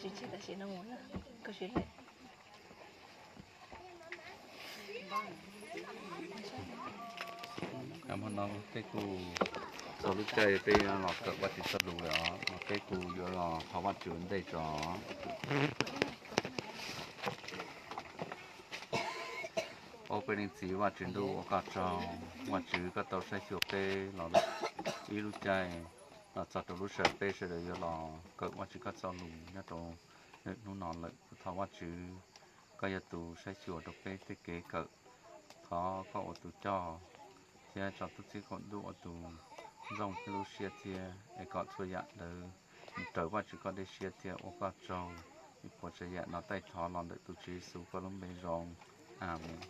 Hmo no peb kuj txog lub caij peb los kawm Vajtswv txoj lus lawm os, peb kuj yuav los thov Vajtswv ua ntej tso. Au peb Leej Txiv Vajtswv ntuj, ua koj tsaug, Vajtswv koj tau saib xyuas peb los ib lub caij los txog rau lub sij hawm peb sawv daws yuav los kawm Vajtswv koj txoj lus nyob rau hnub no lawm. Kuv thov Vajtswv koj yog tus saib xyuas rau peb tej kev kawm. Thov koj ua tus coj thiab tso tub txib qaum ntuj ua tus ntxooj thiab lub siab thiab es kom txhua yam ntawd mus raws Vajtswv koj dej siab thiab ua koj tsaug. Ib puas tsav yam no taij thov los ntawm tus Tswv Yexus koj lub npe zoo. Amees.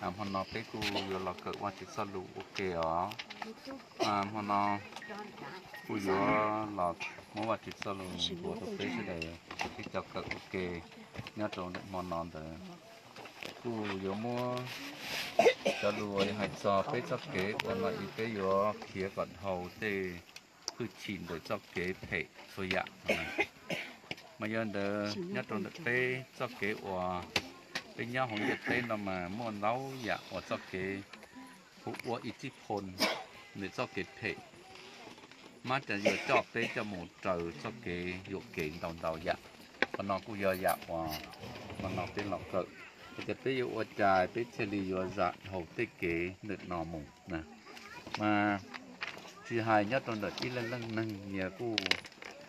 Hmo no peb kuj yuav los kawm Vajtswv txoj lus ua ke os. Hmo no kuj yuav los muab Vajtswv txoj lus ntuas rau peb sawv daws sib cov kawm ua ke nyob rau ntawm hmo no ntawd. Kuj yuav muab cov lus uas hais txog peb txoj kev uas no es peb yuav khiav kom dhau tej hwj chim ntawm txoj kev phem txhua yam no. Mas yog ntawd nyob rau ntawm peb txoj kev uas peb nyob hauv ntiaj teb no mas muaj ntau yam uas txoj kev hu ua ib txij phoo, nws txoj kev phem. Mab cov yuav coj peb coj mus raws txoj kev yuam kev ntau ntau yam. Qhov no kuj yog yam uas hmo no peb los kawm, hais tias peb yuav ua cas peb thiaj li yuav zam dhau tej kev ntawm no mus na. Mas tsis hais nyob rau ntawm ib leej leej neeg nyias kuj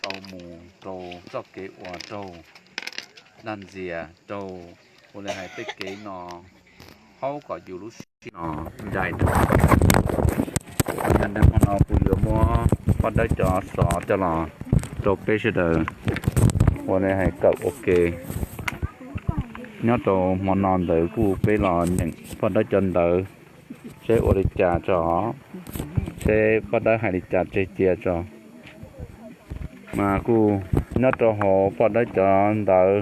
tau mus rau txoj kev uas raug dag ntxias, raug ua li hais tej kev no haub kom yus lub siab no ncaim rau. Yog li ntawd hmo no kuv yuav muab poj dawb cov xov coj los rau peb sawv daws ua li hais kawm ua ke. Nyob rau hmo no ntawd kuj peb los nyeem poj dawb cov ntawv seb ua li cas tso, seb poj dawb hais li cas tseg cia tso. Mas kuj nyob rau hauv poj dawb cov ntawv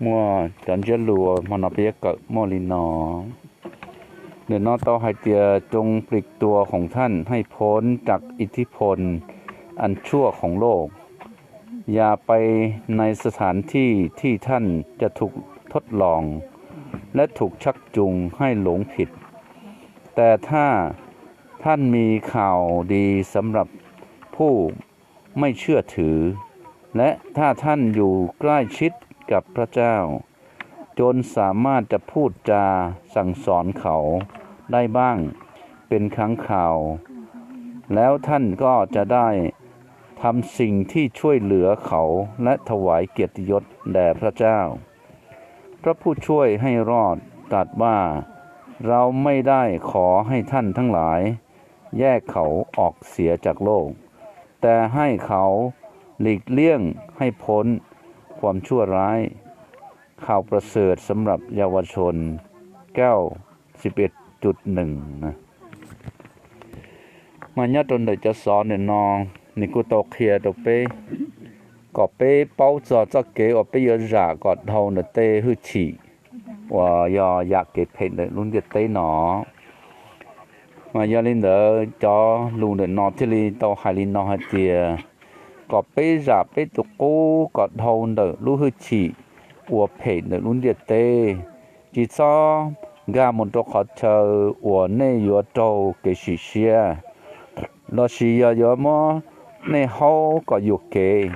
muaj cov ntsiab lus hmo no peb yuav kawm muaj li no. Ntawm no tau hais tias: Jong plig tua khoom thaj haj phoov ram ib thib phoos an tshuaj khoom loj, ya pai nais thav thij thij thaj ca thum thoj loos lab thum tshaj cung haj loov phim. Tas thaj thaj mis khaus dis samrap phuj maj tshuaj thwv, lab thaj thaj yus klaj tshib kab phaj tsauj, jov xas maj ca phuj ca xas xov khaus dai npaj pes khaav khaus, lab thaj koj ca dai tham xis thij tshuaj lwm khaus lab thawais kiav yov das phaj tsauj. Phaj phuj tshuaj haj roj tas vaj, rau maj dai qhov haj thaj thaj lais yaj khaus om xiav ca loj, tas haj khaus lim liaj haj phoov khuam tshuaj raib, khaus pras xwm samrap ya va tshon kauj xib peb cuj nees na. Mas nyob rau ntawm cov xov ntawm no, nws kuj tau qhia rau peb kom peb paub txog txoj kev uas peb yuav zam kom dhau ntawm tej hwj chim uas yog yam kev phem ntawm lub ntiaj teb no. Mas yog li ntawd cov lus ntawm no thiaj li tau hais li no hais tias kom peb zam peb tus qub kom dhau ntawm lub hwj chim uas phem ntawm lub ntiaj teb. Tsis txhob nkag mus rau qhov chaw uas nej yuav raug kev sim siab, lossis yog yuav muab nej haub kom yuam kev.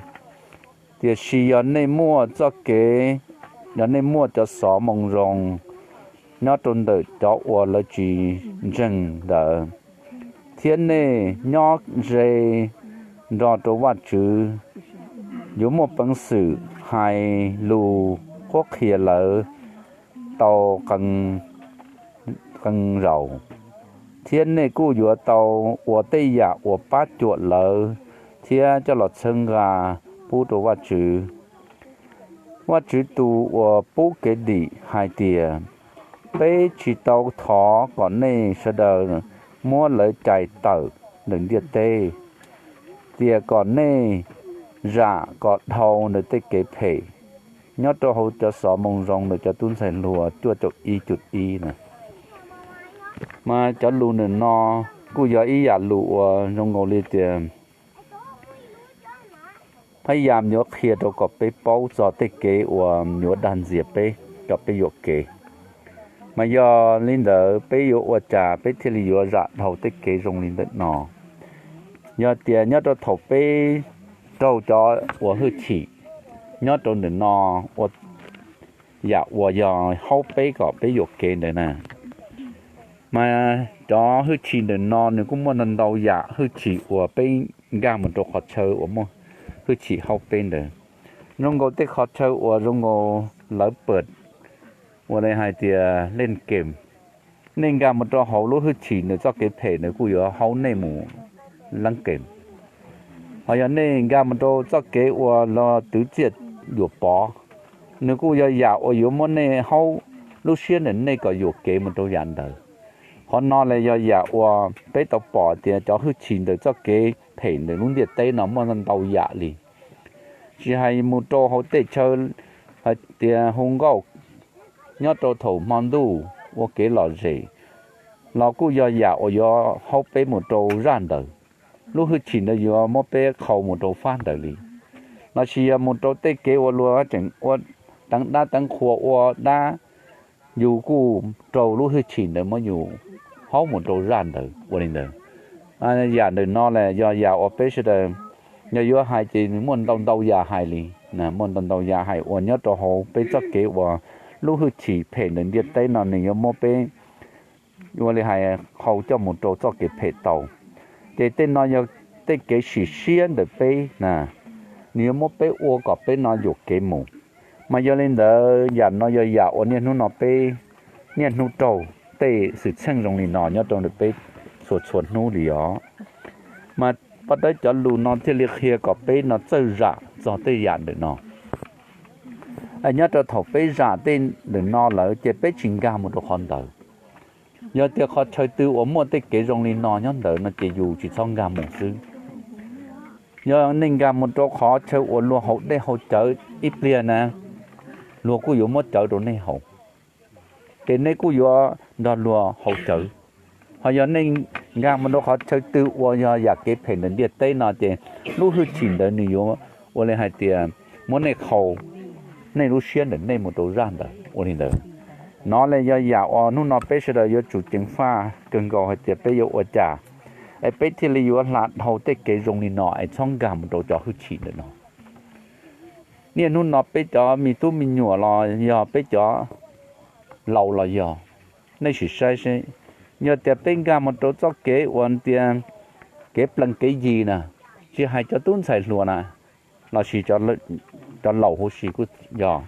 Tiam sis yog nej muaj txoj kev, yog nej muaj cov xov moo zoo nyob rau ntawm cov uas lawv tsis ntseeg ntawd, thiab nej nyob ze nrog rau Vajtswv, yuav muaj peev xwm hais lus qhuab qhia lawv tau qee zaus, thiab nej kuj yuav tau ua tej yam uas pab cuam lawv thiab coj los txhawb nqa pub rau Vajtswv. Vajtswv tus uas pub kev dim hais tias, peb tsis tau thov kom nej sawv daws muab lawv cais tawm ntawm ntiaj teb, tiam kom nej zam kom dhau ntawm tej kev phem. Nyob rau hauv cov xov moo zoo ntawm cov tub ntxhais hluas cuaj caum ib cuj ib na. Mas cov lus ntawm no kuj yog ib yam lus uas zoo nkaus li tias ib yam yuav qhia rau kom peb paub txog tej kev uas yuav dag ntxias peb kom peb yuam kev. Mas yog li ntawd peb yuav ua cas peb thiaj li yuav zam dhau tej kev zoo li ntawm no? Yog tias nyob rau thaum peb raug cov uas hwj chim nyob rau ntawm no ua yam uas yog haub peb kom peb yuam kev ntawd na, mas cov hwj chim ntawm no nws kuj muaj ntau ntau yam hwj chim uas peb nkag mus rau qhov chaw uas muaj hwj chim haub peb ntawd. Zoo nkaus tej qhov chaw uas zoo nkaus lawv pawm ua li hais tias leej kem, nej nkag mus rau hauv lub hwj chim ntawd txoj kev phem ntawd kuj yuav haub nej mus leej kem. Ho yog nej nkag mus rau txoj kev uas los twv txiaj yuam pov, nws kuj yog yam uas yuav muab nej haub lub siab ntawm nej kom yuam kev mus rau yam ntawd. Qhov no los yog yam uas peb tau pom tias cov hwj chim ntawm txoj kev phem ntawm lub ntiaj teb no muaj ntau yam li. Tsis hais mus rau hauv tej chaw hais tias hu nkauj nyob rau thaum hmo ntuj ua kev lom zem los kuj yog yam uas yuav haub peb mus rau zaj ntawd. Lub hwj chim ntawd yuav muab peb qhau mus rau fab ntawd li. Lossis yog mus rau tej kev uas luag tseem ua teev dab teev qhua ua dab, yus kuj raug lub hwj chim ntawd muab yus haub mus rau zaj ntawd ua li ntawd. Yam ntawm no los yog yam uas peb sawv daws yog yuav hais ces nws muaj ntau ntau yam hais li. Muaj ntau ntau yam hais uas nyob rau hauv peb txoj kev uas lub hwj chim phem ntawm ntiaj teb no nws yuav muab peb ua li hais qhau coj mus rau txoj kev phem tau. Ces tej no yog tej kev sim siab ntawm peb na, nws yuav muab peb ua kom peb no yuam kev mus. Mas yog li ntawd yam no yog yam uas niaj hnub no peb niaj hnub raug tej xwm txheej zoo li no nyob rau ntawm peb txhua txhua hnub li os. Mas paj dawb cov lus no thiaj li qhia kom peb no txawj zam txog tej yam ntawm no. Nyob rau thaum peb zam tej ntawm no lawm ces peb tsis nkag mus rau qhov ntawd. Yog tias qhov chaw twg uas muaj tej kev zoo li no nyob ntawd no ces yus tsis txhob nkag mus xwb. Yog nej nkag mus rau qhov chaw uas luag haus dej haus cawv ib pliag na, luag kuj yuav muab cawv rau nej haus, ces nej kuj yuav nrog luag haus cawv. Ho yog nej nkag mus rau qhov chaw twg uas yog yam kev phem ntawm ntiaj teb no ces lub hwj chim ntawd nws yuav ua li hais tias muab nej qhau nej lub siab ntawm nej mus rau zaj ntawd ua li ntawd. No los yog yam uas hnub no peb sawv daws yuav tsum ceev faj kawg nkaus hais tias peb yuav ua cas es peb thiaj li yuav hla dhau tej kev zoo li no es txhob nkag mus rau cov hwj chim ntawm no. Niaj hnub no peb cov me tub me nyuam los yog peb cov laus los yog, nej sim saib seb, yog tias peb nkag mus rau txoj kev uas tias kev plees kev yig na, tsis hais cov tub ntxhais hluas na, lossis cov laus huv si kuj yog,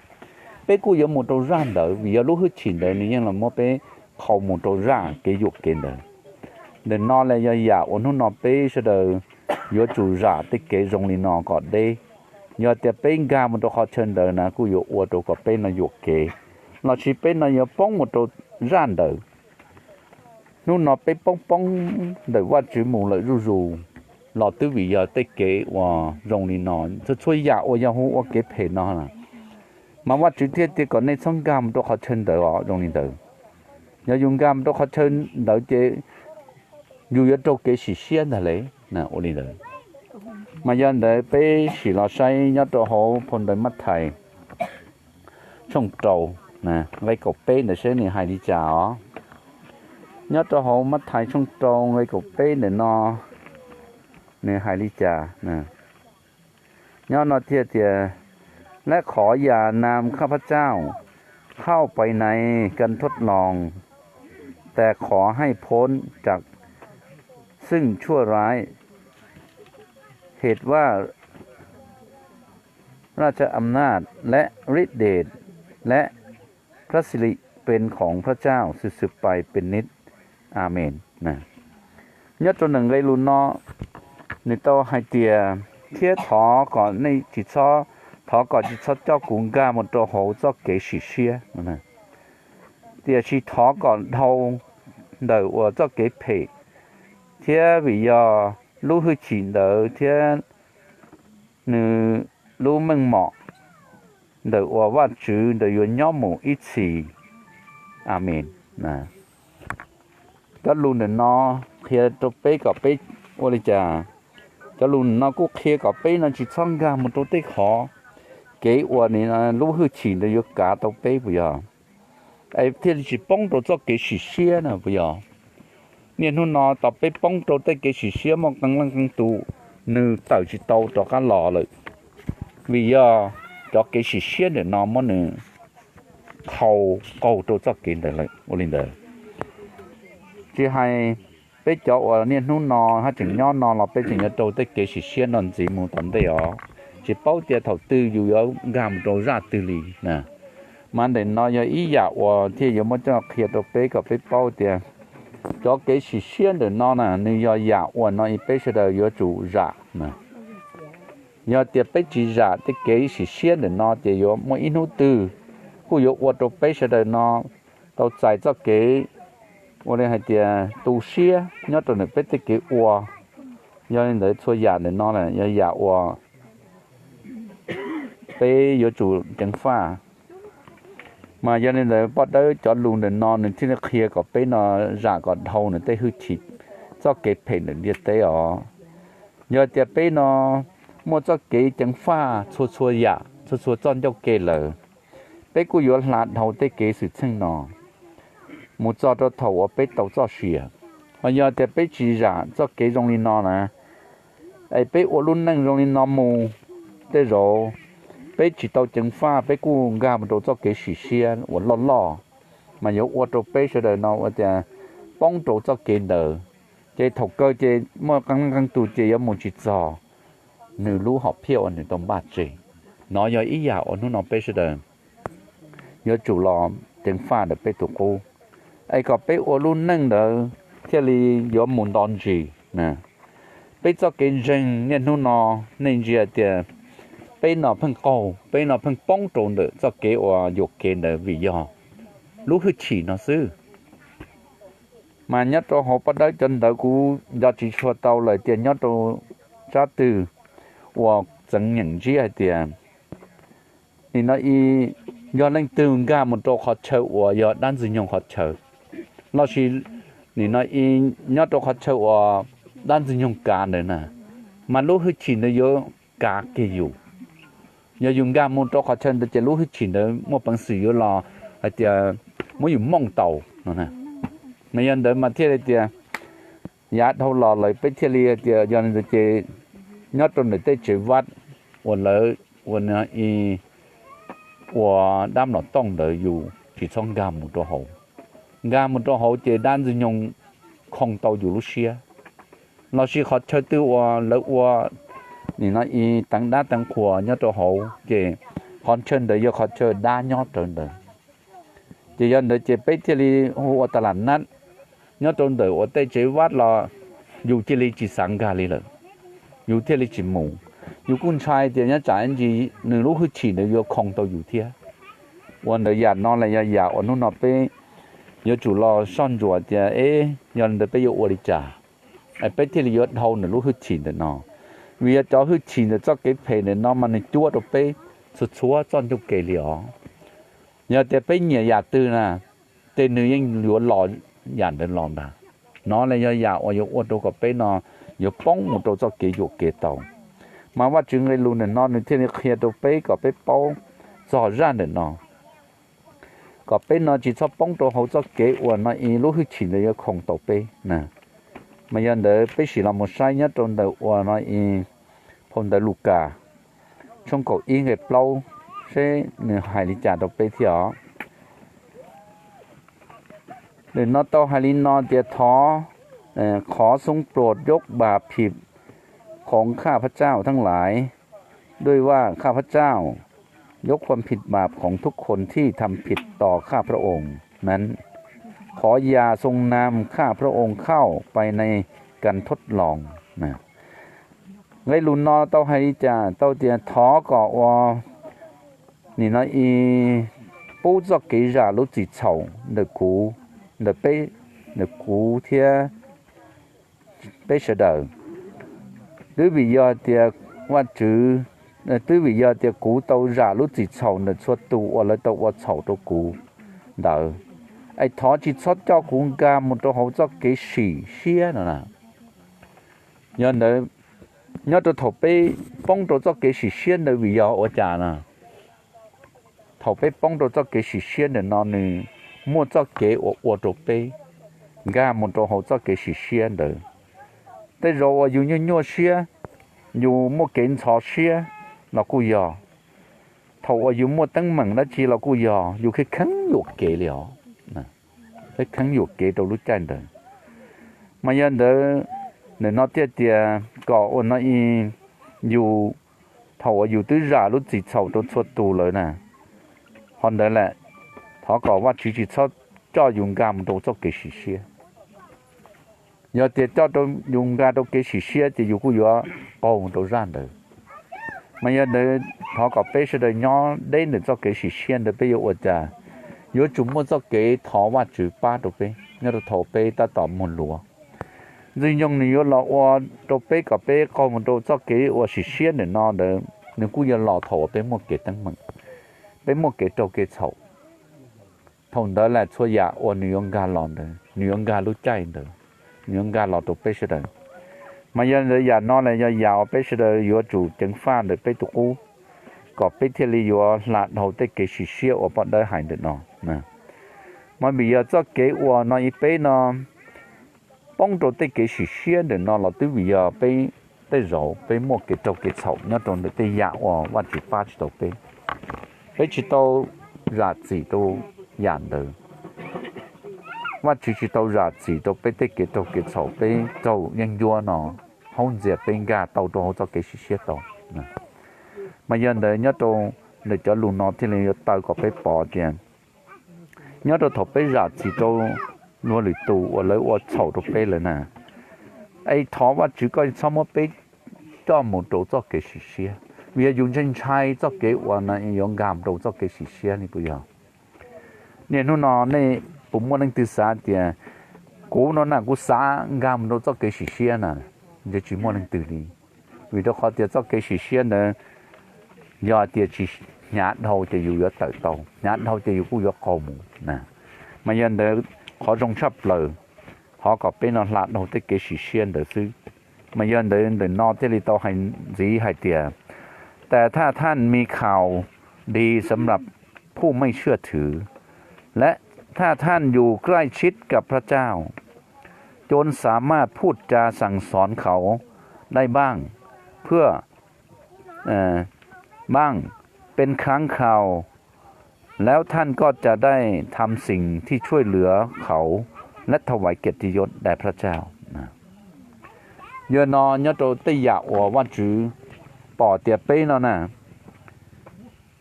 peb kuj yuav mus rau zaj ntawd vim yog lub hwj chim ntawd nws yeej los muab peb qhau mus rau zaj kev yuam kev ntawd. Ntawm no los yog yam uas hnub no peb sawv daws yuav tsum zam tej kev zoo li no kom deb. Yog tias peb nkag mus rau qhov chaw ntawd na kuj yuav ua rau kom peb no yuam kev, lossis peb no yuav poob mus rau zaj ntawd. Hnub no peb poob poob ntawm Vajtswv mus lawm zuj zus los twb vim yog tej kev uas zoo li no. Txhua txhua yam uas yog hu ua kev phem no, mas Vajtswv thiaj tias kom nej txhob nkag mus rau qhov chaw ntawd os zoo li ntawd. Yog yus nkag mus rau qhov chaw ntawd ces yus yuav raug kev sim siab ntag li. Ua li ntawd, mas yog ntawd peb sim los saib nyob rau hauv phau ntawv Mathais tshooj rau nqe kaum peb ntawd seb nws hais li cas os. Nyob rau hauv Mathais tshooj rau nqe kaum peb ntawm no nws hais li cas? Nyob no thiaj tias, Leh qhov yam nam khab phab tsaum khauj pais nais kan thuj loos, tes qhov haij phob ram xwj tshuaj raib, hej vaj raj am naj leh rij des leh phab xis lim pes khoov phab tsaum xwm xwm pais pes nib. Amees. Nyob rau ntawm nqe lus no nws tau hais tias, thiab thov kom nej tsis txhob, thov kom tsis txhob coj kuv nkag mus rau hauv txoj kev sim siab, tiam sis thov kom dhau ntawm uas txoj kev phem, thiab vim yog lub hwj chim ntawd thiab nws lub meej mom ntawm uas Vajtswv ntawd yuav nyob mus ib txhis. Amees. Cov lus ntawm no qhia rau peb kom peb ua li cas? Cov lus no kuj qhia kom peb no tsis txhob nkag mus rau tej qhov kev uas lub hwj chim ntawd yuav kav tau peb puas yog? Es thiaj li tsis poob rau txoj kev sim siab na puas yog? Niaj hnub no tau peb poob rau tej kev sim siab muaj qee leej qee tus, nws tawm tsis tau rov qab los lawm, vim yog cov kev sim siab ntawm no muab nws qhau qaug rau txoj kev ntawd lawm. Ua li ntawd, tsis hais peb cov uas niaj hnub no hab tseem nyob no los peb tseem yuav raug tej kev sim siab no ntxiv mus tom ntej os. Tsis paub tias thaum twg yus yuav nkag mus rau zaj twg li na. Mas ntawm no yog ib yam uas thiaj yuav muab coj qhia rau peb kom peb paub tias cov kev sim siab ntawm no na nws yog yam uas no peb sawv daws yuav tsum zam na. Yog tias peb tsis zam tej kev sim siab ntawm no ces yuav muaj ib hnub twg kuj yuav ua rau peb sawv daws no tau txais txoj kev ua li hais tias tu siab nyob rau ntawm peb tej kev ua. Yog li ntawd txhua yam ntawm no yog yam uas peb yuav tsum ceev faj. Mas yog li ntawd poj dawb cov lus ntawm no nws thiaj li qhia kom peb no zam kom dhau nws tej hwj chim txoj kev phem ntawm ntiaj teb os. Yog tias peb no muaj txoj kev ceev faj txhua txhua yam txhua txhua txoj ncauj ke lawm, peb kuj yuav hla dhau tej kev xwm txheej no mus txog rau thaum uas peb tau txoj sia. Ho yog tias peb tsis zam txoj kev zoo li no na, es peb ua lub neej zoo li no mus, tej zaum peb tsis tau ceev faj peb kuj nkag mus rau txoj kev sim siab uas loj loj, mas yuav ua rau peb sawv daws no ua tias poob rau txoj kev ntawd, ces thaum kawg ces muaj qee leej qee tus ces yuav mus tsis txog nws lub hom phiaj uas nws tau npaj tseg. No yog ib yam uas hnub no peb sawv daws yuav tsum los ceev faj ntawm peb tus qub, es kom peb ua lub neej ntawd thiaj li yuav mus nto ntsis na. Peb txoj kev ntseeg niaj hnub no, nej ntsia tias peb no pheej qaug, peb no pheej poob rau ntawm txoj kev uas yuam kev ntawd vim yog lub hwj chim no xwb. Mas nyob rau hauv poj dawb cov ntawv kuv nco tsis tshua tau lawm tias nyob rau tsab twg uas txeev nyeem ntsib hais tias nim no i yog leej twg nkag mus rau qhov chaw uas yog dab ntxwg nyoog qhov chaw, lossis nim no i nyob rau qhov chaw uas dab ntxwg nyoog kav ntawd na, mas lub hwj chim ntawd yuav kav kiag yus. Yog yus nkag mus rau qhov chaw ntawd ces lub hwj chim ntawd muaj peev xwm yuav los hais tias muab yus mooj tau no. Mas yog ntawd mas thiaj li tias yav dhau los lawm peb thiaj li hais tias yog li ntawd ces nyob rau ntawm tej tsev vaj uas lawv ua i ua dab mlom tooj ntawd yus tsis txhob nkag mus rau hauv. Nkag mus rau hauv ces dab ntxwg nyoog khoo tau yus lub siab. Lossis qhov chaw twg uas lawv ua nim no i teev dab teev qhuas nyob rau hauv ces qhov chaw ntawd yog qhov chaw dab nyob rawv ntawd. Ces yog ntawd ces peb thiaj li hu ua tas lam nab nyob rau ntawm uas tej tsev vaj los yus cia li tsis xav nkag li lawm, yus thiaj li tsis mus. Yus kuj ntshai tias nyob tsam ib ntsis nws lub hwj chim ntawd yuav khoo tau yus thiab. Ua ntawd yam no los yog yam uas hnub no peb yuav tsum los soj ntsuam tias es yog li ntawd peb yuav ua li cas es peb thiaj li yuav dhau nws lub hwj chim ntawm no. Vim yog cov hwj chim ntawm txoj kev phem ntawm no mas nws cuab rau peb txhua txhua txoj ncauj ke li os. Yog tias peb nyiam yam twg na, ces nws yeej yuav los yam ntawd los ntag. No los yog yam uas yuav ua rau kom peb no yuav poob mus rau txoj kev yuam kev tau. Mas Vajtswv nqe lus ntawm no nws thiaj li qhia rau peb kom peb paub txog zaj ntawm no, kom peb no tsis txhob poob rau hauv txoj kev uas no i lub hwj chim ntawd yuav khoo tau peb na. Mas yog ntawd peb sim los mus saib nyob rau ntawm uas no i phau ntawv Lukas tshooj kaum ib nqe plaub, seb nws hais li cas rau peb thiab os. Ntawm no tau hais li no tias thov,ขอทรงโปรดยกบาปผิดของข้าพเจ้าทั้งหลาย ด้วยว่าข้าพเจ้ายกความผิดบาปของทุกคนที่ทำผิดต่อข้าพระองค์นั้น ขออย่าทรงนำข้าพระองค์เข้าไปในการทดลอง Nqe lus no tau hais li cas? Tau tias thov kom ua nim no i pub txoj kev zam lub txim txhaum ntawm kuv, ntawm peb, ntawm kuv thiab peb sawv daws. Twb vim yog tias Vajtswv, twb vim yog tias kuv tau zam lub txim txhaum ntawm txhua tus uas lawv tau ua txhaum rau kuv ntawd, es thov tsis txhob coj kuv nkag mus rau hauv txoj kev sim siab no na. Yog ntawd Nyob rau thaum peb poob rau txoj kev sim siab ntawd vim yog ua cas na? Thaum peb poob rau txoj kev sim siab ntawm no nws muaj txoj kev uas ua rau peb nkag mus rau hauv txoj kev sim siab ntawd. Tej zaum uas yus nyuaj nyuaj siab, yus muaj kev ntxhov siab los kuj yog. Thaum uas yus muaj teeb meem dab tsi los kuj yog, yus kheev kheev yuam kev li os, kheev kheev yuam kev rau lub caij ntawd. Mas yog ntawd, ntawm no thiaj tias kom ua no i, yus, thaum uas yus twb zam lub txim txhaum rau txhua tus lawm na, qhov ntawd lawm, thov kom Vajtswv tsis txhob coj yus nkag mus rau txoj kev sim siab. Yog tias coj yus nkag rau kev sim siab ces yus kuj yuav qaug mus rau zaj ntawd. Mas yog ntawd, thov kom peb sawv daws nyob deb ntawm txoj kev sim siab ntawd peb yuav ua cas? Yuav tsum muaj txoj kev thov Vajtswv pab rau peb nyob rau thaum peb tab tom muag luav. Ntxwg nyoog nws yuav los ua rau peb kom peb qaug mus rau txoj kev uas sim siab ntawm no ntawd nws kuj yuav los thaum uas peb muaj kev teeb meem, peb muaj kev raug kev txhaum. Thaum ntawd lawm txhua yam uas nws yuav nkag los ntawd, nws yuav nkag lub caij ntawd, nws yuav nkag los rau peb sawv daws. Mas yog ntawd yam no lawm yog yam uas peb sawv daws yuav tsum ceev faj ntawm peb tus qub, kom peb thiaj li yuav hla dhau tej kev sim siab uas poj dawb hais ntawm no. Mas vim yog txoj kev uas no i peb no poob rau tej kev sim siab ntawm no los twb vim yog peb, tej zaum peb muaj kev raug kev txhaum nyob rau ntawm tej yam uas Vajtswv pab tsis tau peb. Peb tsis tau zam txim rau yam ntawd. Vajtswv tsis tau zam txim rau peb tej kev raug kev txhaum peb raug yeeb ncuab no, haub ntxias peb nkag tau rau hauv txoj kev sim siab tau. Mas yog ntawd nyob rau ntawm cov lus no thiaj li yuav taw kom peb pom tias nyob rau thaum peb zam txim rau luag lwm tus uas lawv ua txhaum rau peb lawm na, es thov Vajtswv koj txhob muab peb coj mus rau txoj kev sim siab, vim yog yus ntshai ntshai txoj kev uas no yuav nkag mus rau txoj kev sim siab li puas yog? Niaj hnub no nej puas muaj leej twg xav tias kuv no na kuv xav nkag mus rau txoj kev sim siab na? Ntshe tsis muaj leej twg li, vim rau qhov tias txoj kev sim siab ntawd yog tias tsis hnyav dhau ces yus yuav tawm tau, hnyav dhau ces yus kuj yuav qaug mus na. Mas yog ntawd qhov zoo tshaj plaws, thov kom peb no hla dhau tej kev sim siab ntawd xwb. Mas yog ntawd ntawm no thiaj li tau hais ntxiv hais tias แต่ถ้าท่านมีข่าวดีสำหรับผู้ไม่เชื่อถือ และถ้าท่านอยู่ใกล้ชิดกับพระเจ้า จนสามารถพูดจาสั่งสอนเขาได้บ้าง เพื่อ เอ่อ บ้าง เป็นครั้งคราว แล้วท่านก็จะได้ทำสิ่งที่ช่วยเหลือเขา และถวายเกียรติยศแด่พระเจ้า Yog no nyob rau tej yam uas Vajtswv pom tias peb no na,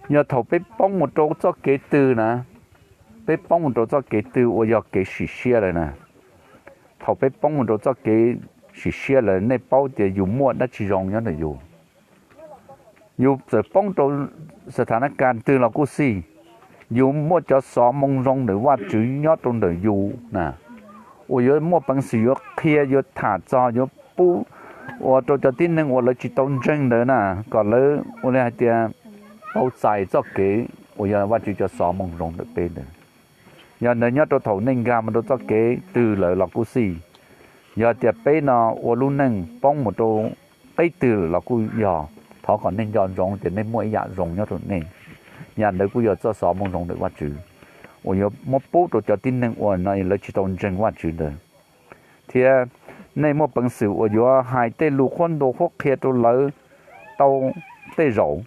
yog thaum peb poob mus rau txoj kev twg na, peb poob mus rau txoj kev twg uas yog kev sim siab lawm na, thaum peb poob mus rau txoj kev sim siab lawm nej paub tias yus muaj dab tsi zoo nyob ntawm yus. Yus txawm poob rau xav thav nab kas twg los kuj xij, yus muaj cov xov moo zoo ntawm Vajtswv nyob rau ntawm yus na, uas yuav muaj peev xwm yuav qhia yuav tham txog yuav pub ua rau cov tib neeg uas lawv tsis tau ntseeg ntawd na, kom lawv ua li hais tias tau txais txoj kev uas yog Vajtswv cov xov moo zoo ntawm peb ntawd. Yog ntawd nyob rau thaum nej nkag mus rau txoj kev twg lawm los kuj xij, yog tias peb no ua lub neej poob mus rau qeb twg lawm los kuj yog, thov kom nej nco ntsoov tias nej muaj ib yam zoo nyob rau nej. Yam ntawd kuj yog txoj xov moo zoo ntawm Vajtswv uas yuav muab pub rau cov tib neeg uas no lawv tsis tau ntseeg Vajtswv ntawd, thiab nej muaj peev xwm uas yuav hais tej lus qhuab ntuas qhuab qhia rau lawv tau tej zaum,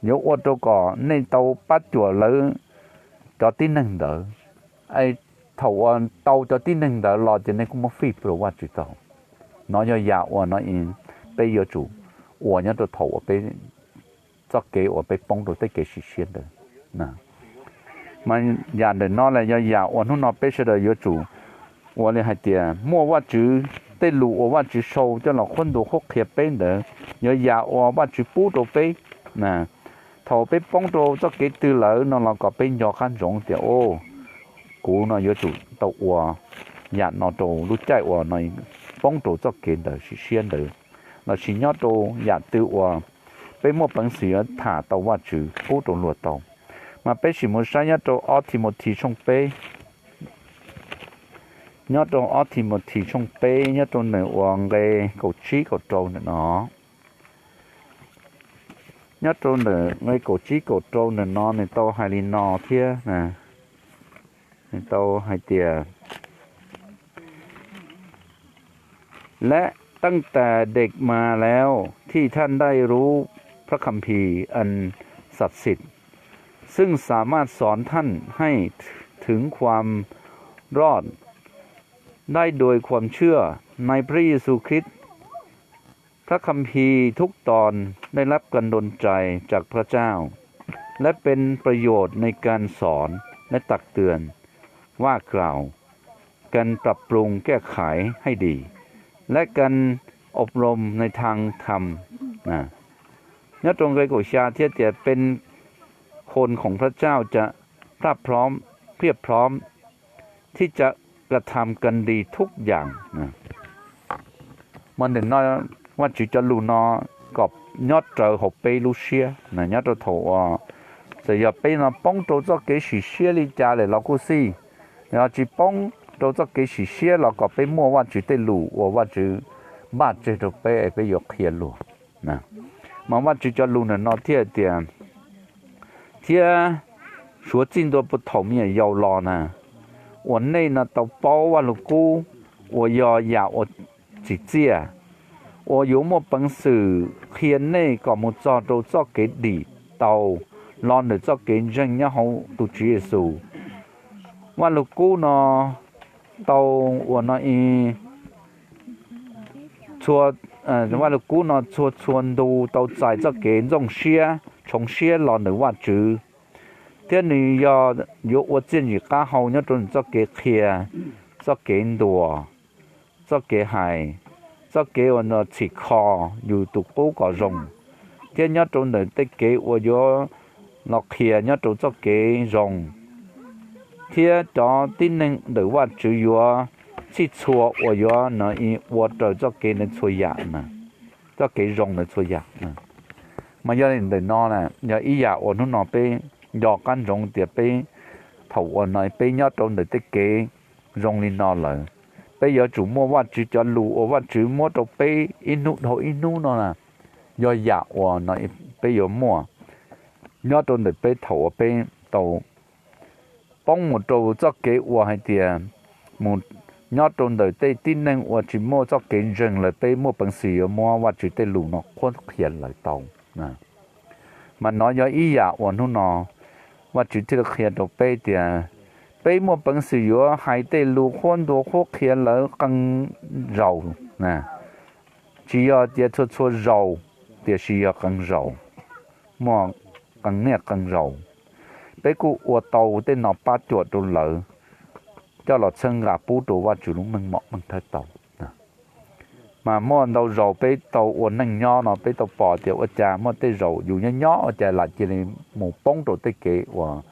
yuav ua rau kom nej tau pab cuam lawv cov tib neeg ntawd. Thaum uas tau cov tib neeg ntawd los ces nej kuj muab fij rau Vajtswv tau. No yog yam uas no peb yuav tsum ua nyob rau thaum uas peb, txoj kev uas peb poob rau tej kev sim siab ntawd. Mas yam ntawm no los yog yam uas hnub no peb sawv daws yuav tsum ua li hais tias muaj Vajtswv tej lus uas Vajtswv sau coj los qhuab ntuas qhuab qhia peb ntawd, yog yam uas Vajtswv pub rau peb. Thaum peb poob rau txoj kev twg lawm no los kom peb nco qab ntsoov tias, o, kuv no yuav tsum tau ua yam no rau lub caij uas no poob rau txoj kev ntawd sim siab ntawd, lossis nyob rau yam twg uas peb muaj peev xwm yuav tham tau Vajtswv pub rau luag tau. Mas peb sim mus saib nyob rau ob Thimauthes tshooj peb, nyob rau ob Thimauthes tshooj peb nyob rau nws ua nqe kaum tsib kaum rau ntawm no. Nyob rau ntawm nqe kaum tsib kaum rau ntawm no nws tau hais li no thiab, nws tau hais tias:และตั้งแต่เด็กมาแล้วที่ท่านได้รู้พระคัมภีร์อันศักดิ์สิทธิ์ ซึ่งสามารถสอนท่านให้ถึงความรอดได้โดยความเชื่อในพระเยซูคริสต์ พระคัมภีร์ทุกตอนได้รับการดลใจจากพระเจ้า และเป็นประโยชน์ในการสอนและตักเตือน ว่ากล่าว การปรับปรุงแก้ไขให้ดี และการอบรมในทางธรรม Nyob rau nqe kaum xya thiab tias: เป็นคนของพระเจ้าจะพร้อมเพียบพร้อมที่จะกระทำการดีทุกอย่าง Mas ntawm no Vajtswv cov lus no kom nyob raws hauv peb lub siab, nyob rau thaum uas txawm yog peb no poob rau txoj kev sim siab li cas lawm los kuj xij, yog tsis poob rau txoj kev sim siab los kom peb muaj Vajtswv tej lus uas Vajtswv npaj tseg rau peb es peb yuav qhia luag. Mas Vajtswv cov lus ntawm no thiaj tias: Thiab suav txij ntua puag thaum me nyuam yaus los na, uas nej no tau paub Vajluskub, uas yog yam uas tsim txiaj, uas yuav muaj peev xwm qhia nej kom mus txog rau txoj kev dim tau los ntawm txoj kev ntseeg nyob hauv tus Tswv Yexus. Vajluskub no tau ua no i Vajluskub no txhua txhua ntu tau txais txoj kev ntxooj siab tshoov siab los ntawm Vajtswv, thiab nws yog yuav ua txiaj ntsim qab hau nyob rau nws txoj kev qhia, txoj kev ntuas, txoj kev hais, txoj kev uas txhim kho yus tus qub kom zoo, thiab nyob rau ntawm tej kev uas yuav los qhia nyob rau txoj kev zoo, thiab cov tib neeg ntawm Vajtswv yuav txhij txhua uas yuav no i ua raws txoj kev ntawd txhua yam, txoj kev zoo ntawd txhua yam. Mas yog li ntawm no na, yog ib yam uas hnub no peb nco qab ntsoov tias peb, thaum uas no peb nyob rau ntawm tej kev zoo li no lawm, peb yuav tsum muaj Vajtswv cov lus uas Vajtswv muab rau peb ib hnub dhau ib hnub no na, yog yam uas no peb yuav muaj nyob rau ntawm peb thaum uas peb tau poob mus rau txoj kev uas hais tias mus nyob rau ntawm tej tib neeg uas tsis muaj txoj kev ntseeg lawm, peb muaj peev xwm yuav muab Vajtswv tej lus no qhuab qhia lawv tau. Mas no yog ib yam uas hnub no Vajtswv thiaj li qhia rau peb tias peb muaj peev xwm yuav hais tej lus qhuab ntuas qhuab qhia lawv qee zaus, tsis yog tias txhua txhua zaus, tiam sis yog qee zaus, muaj qee niaj qee zaus, peb kuj ua tau tej no pab cuam rau lawv coj los txhawb nqa pub rau Vajtswv lub meej mom meej thawj tau. Mas muaj ntau zaus peb tau ua neej nyob no peb tau pom tias ua cas muaj tej zaus yus nyob nyob ua cas lam cia li mus poob rau tej kev uas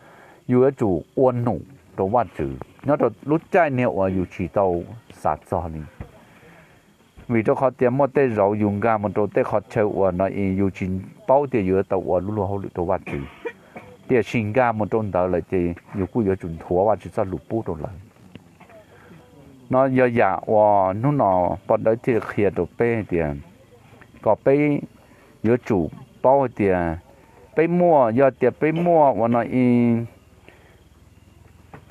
yus yuav tsum ua num rau Vajtswv nyob rau lub caij niag uas yus tsis tau xav txog li. Vim rau qhov tias muaj tej zaus yus nkag mus rau tej qhov chaw uas no yus tsis paub tias yus yuav tau ua lub luag hauj lwm rau Vajtswv, tiam sis nkag mus rau ntawd lawm ces yus kuj yuav tsum nthuav Vajtswv txoj lus pub rau lawv. No yog yam uas hnub no poj dawb thiaj qhia rau peb hais tias kom peb yuav tsum paub hais tias peb muaj, yog tias peb muaj ua no i,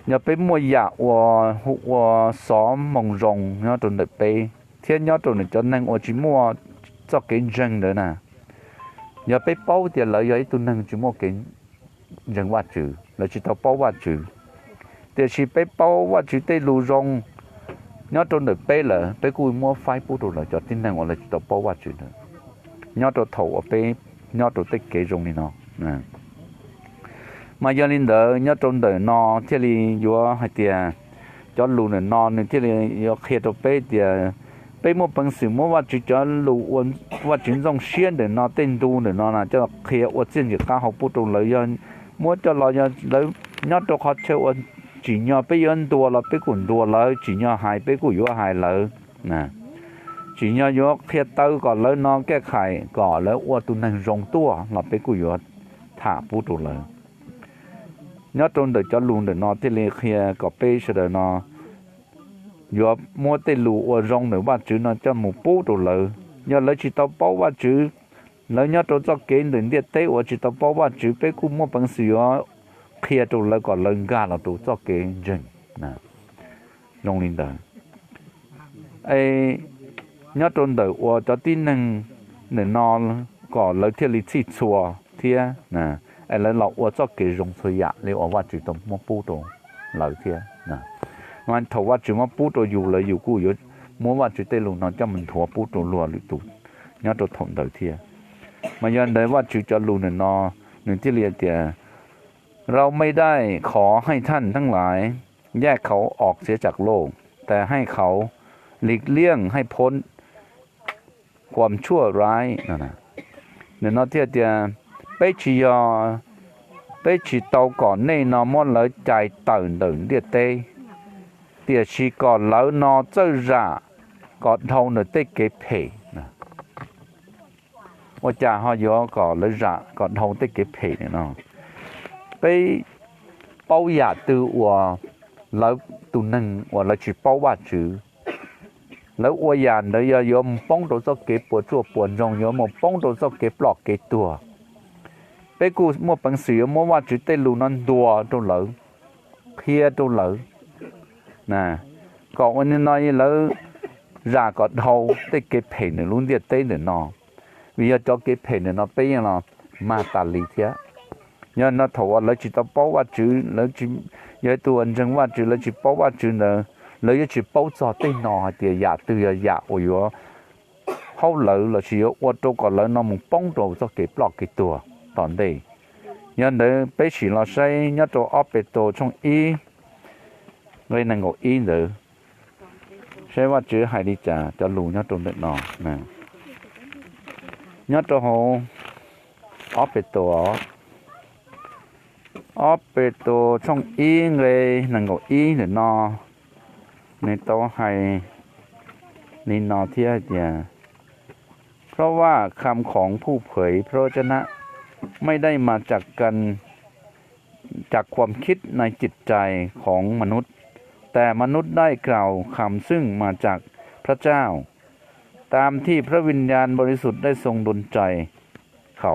yog peb muaj yam uas hu ua xov moo zoo nyob rau ntawm peb thiab nyob rau ntawm cov neeg uas tsis muaj txoj kev ntseeg ntawd na, yog peb paub tias lawv yog ib tug neeg tsis muaj kev ntseeg Vajtswv, lawv tsis tau paub Vajtswv, tiam sis peb paub Vajtswv tej lus zoo nyob rau ntawm peb lawm, peb kuj muab faib pub rau lawv cov tib neeg uas lawv tsis tau paub Vajtswv ntawd nyob rau thaum uas peb nyob rau tej kev zoo li no. Mas yog li ntawd nyob rau ntawm no thiaj li yuav hais tias cov lus ntawm no nws thiaj li yuav qhia rau peb tias peb muaj peev xwm muab Vajtswv cov lus ua Vajtswv ntxooj siab ntawm no tej ntu ntawm no na coj los qhia ua txiaj ntsim qab hau pub rau lawv. Yog muab coj los yog lawv nyob rau qhov chaw uas tsim nyog peb yuav ntuas los peb kuj ntuas lawv, tsim nyog hais peb kuj yuav hais lawv, tsim nyog yuav qhia taw kom lawv no kaj khais kom lawv ua tus neeg zoo tuaj los peb kuj yuav tham pub rau lawv. Nyob rau ntawm cov lus ntawm no thiaj li qhia kom peb sawv daws no yuav muab tej lus ua zoo ntawm Vajtswv no coj mus pub rau lawv. Yog lawv tsis tau paub Vajtswv, Lawv nyob rau txoj kev ntawm ntiaj teb uas tsis tau paub Vajtswv, peb kuj muaj peev xwm yuav qhia rau lawv kom lawv nkag los rau txoj kev ntseeg zoo li ntawd. Es nyob rau ntawm uas cov tib neeg ntawm no kom lawv thiaj li txhij txhua thiab es lawv los ua txoj kev zoo txhua yam li uas Vajtswv tau muab pub rau lawv thiab. Mas thaum Vajtswv muab pub rau yus lawm yus kuj yuav muab Vajtswv tej lus no coj mus nthuav pub rau luag lwm tus nyob rau thaum ntawd thiab. Mas yog ntawd Vajtswv cov lus ntawm no nws thiaj li tias, เราไม่ได้ขอให้ท่านทั้งหลายแยกเขาออกเสียจากโลก แต่ให้เขาหลีกเลี่ยงให้พ้นความชั่วร้าย no. Ntawm no thiaj tias, peb tsis yog, peb tsis tau kom nej no muab lawv cais tawm ntawm ntiaj teb, tiam sis kom lawv no txawj zam kom dhau ntawm tej kev phem. Ua cas ho yuav kom lawv zam kom dhau tej kev phem no? Peb paub yam twg uas lawv tus neeg uas lawv tsis paub Vajtswv, lawv ua yam ntawd yog yuav mus poob rau txoj kev puas tsuaj puas ntsoog, yuav mus poob rau txoj kev ploj kev tuag. Peb kuj muaj peev xwm yuav muab Vajtswv tej lus no ntuas rau lawv, qhia rau lawv, kom ua li no lawv zam kom dhau tej kev phem ntawm lub ntiaj teb ntawm no, vim yog cov kev phem ntawm no peb yeej los mag tas li thiab. Yog no thaum uas lawv tsis tau paub Vajtswv, lawv yog tus uas ntseeg Vajtswv lawv tsis paub Vajtswv ntawd, lawv yuav tsis paub txog tej no hais tias yam twg yog yam uas yuav haub lawv lossis yuav ua rau kom lawv no mus poob rau txoj kev ploj kev tuag tom ntej. Yog ntawd peb sim los saib nyob rau ob Petus tshooj ib nqe nees nkaum ib ntawd, saib Vajtswv hais li cas cov lus nyob rau ntawm no. Nyob rau hauv ob Petus, ob Petus tshooj ib nqe nees nkaum ib ntawm no, nws tau hais li no thiab hais tias, เพราะว่าคำของผู้เผยพระวจนะไม่ได้มาจากการ จากความคิดในจิตใจของมนุษย์ แต่มนุษย์ได้กล่าวคำซึ่งมาจากพระเจ้า ตามที่พระวิญญาณบริสุทธิ์ได้ทรงดลใจเขา.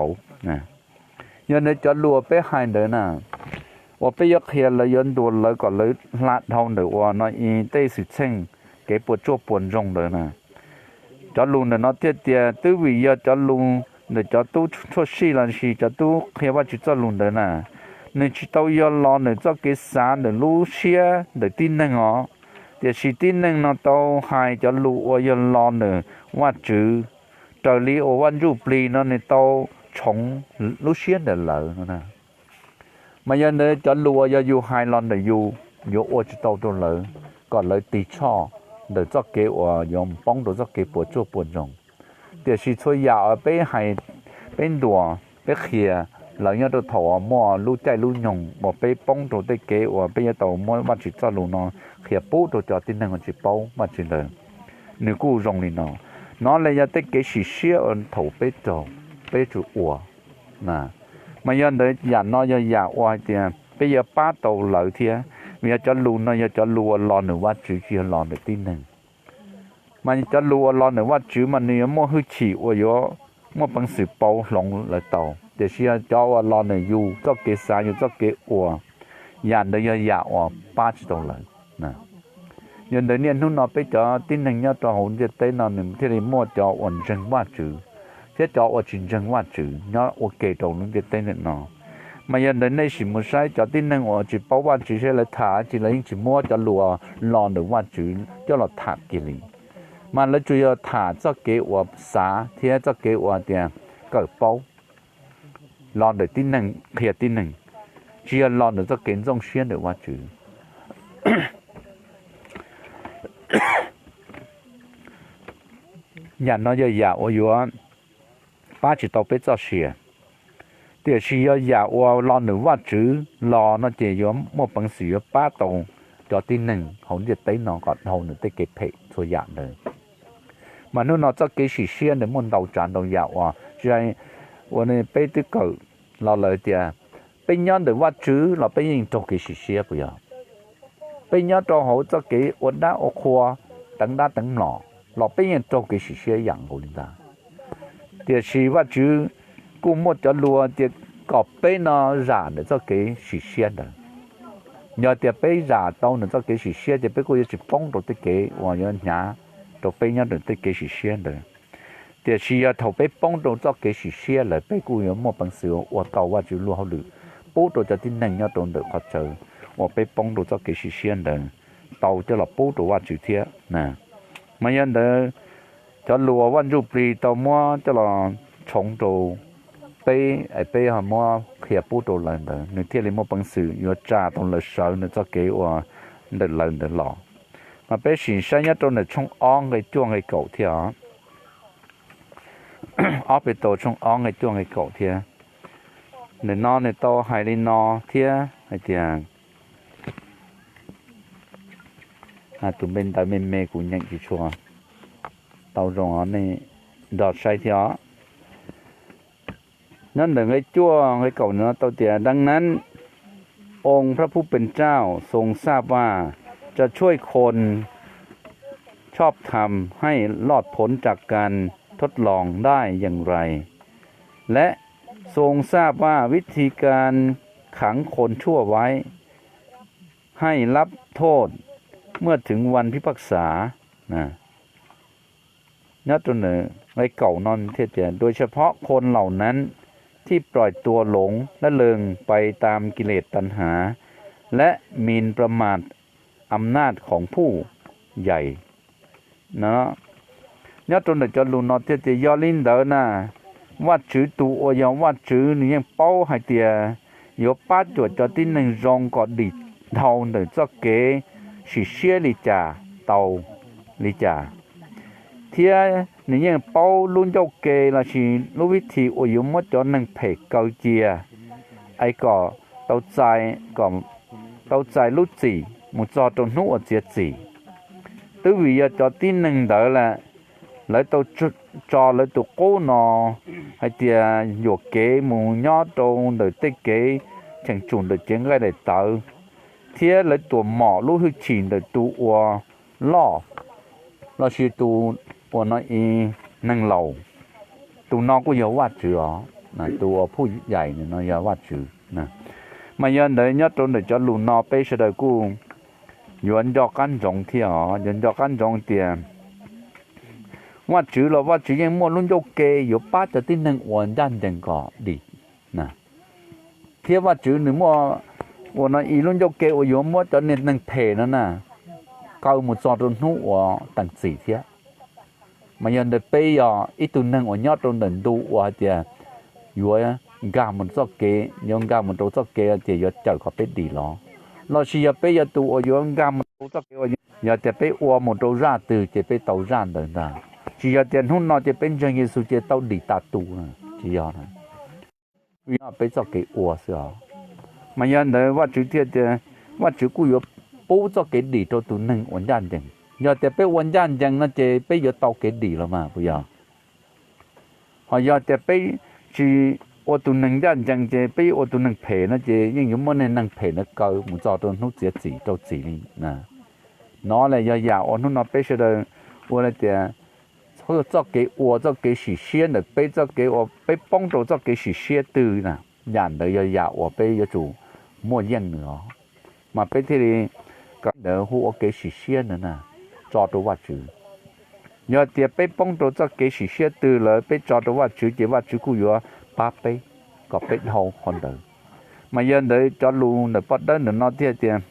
Yog ntawd cov lus uas peb hais ntawd na, uas peb yuav qhia lawv yuav ntuas lawv kom lawv hla dhau ntawm uas no ib tej xwm txheej kev puas tsuaj puas ntsoog ntawd na, cov lus ntawm no thiaj tias twb vim yog cov lus ntawm cov tub tshuaj sij lossis cov tub qhia Vajtswv txoj lus ntawd na, nws tsis tau yog los ntawm txoj kev xav ntawm lub siab ntawm tib neeg os, tiam sis tib neeg no tau hais cov lus uas yog los ntawm Vajtswv, raws li uas Vaj Ntsuj Plig no nws tau tshoov lub siab ntawm lawv no. Mas yog ntawd cov lus uas yog yus hais los ntawm yus yuav ua tsis tau rau lawv kom lawv tig tshoj ntawm txoj kev uas yuav poob rau txoj kev puas tsuaj puas ntsoog. Tiam sis txhua yam uas peb hais, peb ntuas, peb qhia lawv nyob rau thaum uas muaj lub caij lub nyoog uas peb poob rau tej kev uas peb yuav tau muab Vajtswv txoj lus no qhia pub rau cov tib neeg uas tsis paub Vajtswv ntawd, nws kuj zoo li no. No li yog tej kev sim siab uas thaum peb raug, peb yuav tsum ua. Mas yog ntawd yam no yog yam uas hais tias peb yuav pab tau lawv thiab, vim yog cov lus no yog cov lus uas los ntawm Vajtswv tsis yog los ntawm tib neeg. Mas cov lus uas los ntawm Vajtswv mas nws yuav muaj hwj chim uas yuav muaj peev xwm pauv hloov lawv tau, tiam sis yog cov uas los ntawm yus txoj kev xav yus txoj kev ua, yam ntawd yog yam uas pab tsis tau lawv. Yog ntawd niaj hnub no peb cov tib neeg nyob rau hauv ntiaj teb no nws thiaj li muaj cov uas ntseeg Vajtswv thiab cov uas tsis ntseeg Vajtswv nyob ua ke rau lub ntiaj teb ntawm no. Mas yog ntawd nej sim mus saib cov tib neeg uas tsis paub Vajtswv saib lawv tham dab tsi, lawv yeej tsis muab cov lus uas los ntawm Vajtswv coj los tham kiag li. Mas lawv tsuas yog tham txoj kev uas xav thiab txoj kev uas tias kawm paub los ntawm tib neeg qhia tib neeg, tsis yog los ntawm txoj kev ntxooj siab ntawm Vajtswv. Yam no yog yam uas yuav pab tsis tau peb txoj sia, tiam sis yog yam uas los ntawm Vajtswv los no ces yuav muaj peev xwm yuav pab tau cov tib neeg hauv ntiaj teb no kom dhau nws tej kev phem txhua yam ntawd. Mas hnub no txoj kev sim siab ntawd muaj ntau tsav ntau yam uas tsis hais uas peb twb kawm los lawm tias peb nyob ntawm Vajtswv los peb yeej raug kev sim siab puas yog? Peb nyob rau hauv txoj kev ua dab ua qhua, teev dab teev mlom los peb yeej raug kev sim siab yam nkaus li ntag. Tiam sis Vajtswv kuj muaj cov lus tias kom peb no zam ntawm txoj kev sim siab ntawd. Yog tias peb zam tau ntawm txoj kev sim siab ces peb kuj yuav tsis poob rau tej kev uas yuav hnyav rau peb nyob ntawm tej kev sim siab ntawd. Tiam sis yog thaum peb poob rau txoj kev sim siab lawm peb kuj yuav muaj peev xwm ua tau Vajtswv lub hauj lwm pub rau cov tib neeg nyob rau ntawm qhov chaw uas peb poob rau txoj kev sim siab ntawd tau coj los pub rau Vajtswv thiab na. Mas yog ntawd cov lus uas Vaj Ntsuj Plig tau muab coj los tshoov rau peb es peb ho muab qhia pub rau lawv ntawd nws thiaj li muaj peev xwm yuav tsa tau lawv sawv ntawm txoj kev uas ntawm lawv ntawd los. Mas peb sim saib nyob rau ntawm tshooj ob nqe cuaj nqe kaum thiab os. Ob Petus tshooj ob nqe cuaj nqe kaum thiab. Ntawm no nws tau hais li no thiab hais tias, tus npe ntawv me me kuv nyeem tsis tshua tau zoo, nej nrog saib thiab os. Nyob ntawm nqe cuaj nqe kaum no tau tias ดังนั้น องค์พระผู้เป็นเจ้าทรงทราบว่าจะช่วยคน ชอบธรรมให้รอดพ้นจากการทดลองได้อย่างไร และทรงทราบว่าวิธีการขังคนชั่วไว้ให้รับโทษเมื่อถึงวันพิพากษา Nyob rau nqe kaum no thiaj tias โดยเฉพาะคนเหล่านั้นที่ปล่อยตัวหลงและเลิงไปตามกิเลสตัณหาและมีนประมาทอำนาจของผู้ใหญ่ Nyob rau ntawm cov lus no thiaj tias yog li ntawd na, Vajtswv tus uas yog Vajtswv nws yeej paub hais tias yuav pab cuam cov tib neeg zoo kom dim dhau ntawm txoj kev sim siab li cas tau li cas, thiab nws yeej paub lub ncauj ke lossis lub vib thi uas yuav muab cov neeg phem kaw cia es kom tau txais lub txim mus txog rau hnub uas txiav txim. Twb vim yog cov tib neeg ntawd lawm, lawv tau tso lawv tus qub no hais tias yuam kev mus nyob rau ntawm tej kev cheem tsum ntawm cev nqaij daim tawv, thiab lawv tuam mom lub hwj chim ntawm tus uas loj lossis tus uas no i neeg laus, tus no kuj yog Vajtswv os, tus uas phuj yaim no yog Vajtswv. Mas yog ntawd nyob rau ntawm cov lus no peb sawv daws kuj yuav nco qab ntsoov thiab os, yuav nco qab ntsoov tias Vajtswv los Vajtswv yeej muaj lub ncauj ke yuav pab cov tib neeg uas ncaj ncees kom dim. Thiab Vajtswv nws muaj uas no i lub ncauj ke uas yuav muab cov niag neeg phem no na kaw mus txog rau hnub uas teem txim thiab. Mas yog ntawd peb yog ib tug neeg uas nyob rau ntawm ntu uas hais tias yuav nkag mus txoj kev, yuav nkag mus rau txoj kev tias yuav cawm kom peb dim los, lossis yog peb yog tus uas yuav nkag mus rau txoj kev uas yog tias peb ua mus rau zaj twg ces peb tau zaj ntawd ntag. Tsis yog tias hnub no ces peb ntseeg Yexus ces tau dim tas tus, tsis yog. Peb txoj kev ua xwb os. Mas yog ntawd Vajtswv thiaj tias Vajtswv kuj yuav pub txoj kev dim rau tus neeg uas ncaj ncees. Yog tias peb ua ncaj ncees no ces peb yuav tau kev dim los mas puas yog? Ho yog tias peb tsis ua tus neeg ncaj ncees ces peb yuav ua tus neeg phem no ces yeej yuav muab niag neeg phem ntawd kaw mus txog rau hnub txiav txim rau txim li. No las yog yam uas hnub no peb sawv daws ua tias txoj kev ua txoj kev sim siab ntawm peb, txoj kev uas peb poob rau txoj kev sim siab twg na, yam ntawd yog yam uas peb yuav tsum muaj yeej nws os. Mas peb thiaj li kawm ntawd hu ua kev sim siab ntawd na, tso rau Vajtswv. Yog tias peb poob rau txoj kev sim siab twg lawm peb tso rau Vajtswv ces Vajtswv kuj yuav pab peb kom peb dhau qhov ntawd. Mas yog ntawd cov lus ntawm poj dawb ntawm no thiaj tias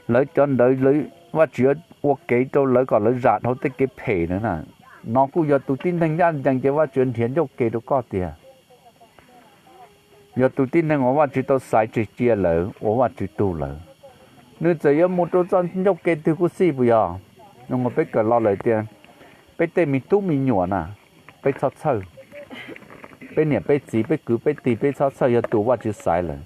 lawv cov ntawd Vajtswv yuav ua kev rau lawv kom lawv zam dhau tej kev phem ntawd na. No kuj yog tus tib neeg ncaj ncees ces Vajtswv nrhiav ncauj ke rau koj tiag. Yog tus tib neeg uas Vajtswv tau xaiv tseg cia lawm ua Vajtswv tug lawm, nws txawm yuav mus rau txoj ncauj ke twg kuj xij puas yog? Nws ua peb kawm los lawm tias peb tej me tub me nyuam na, peb txhob txhawj. Peb niam peb txiv peb kwv peb tij peb txhob txhawj, yog tus Vajtswv xaiv lawm.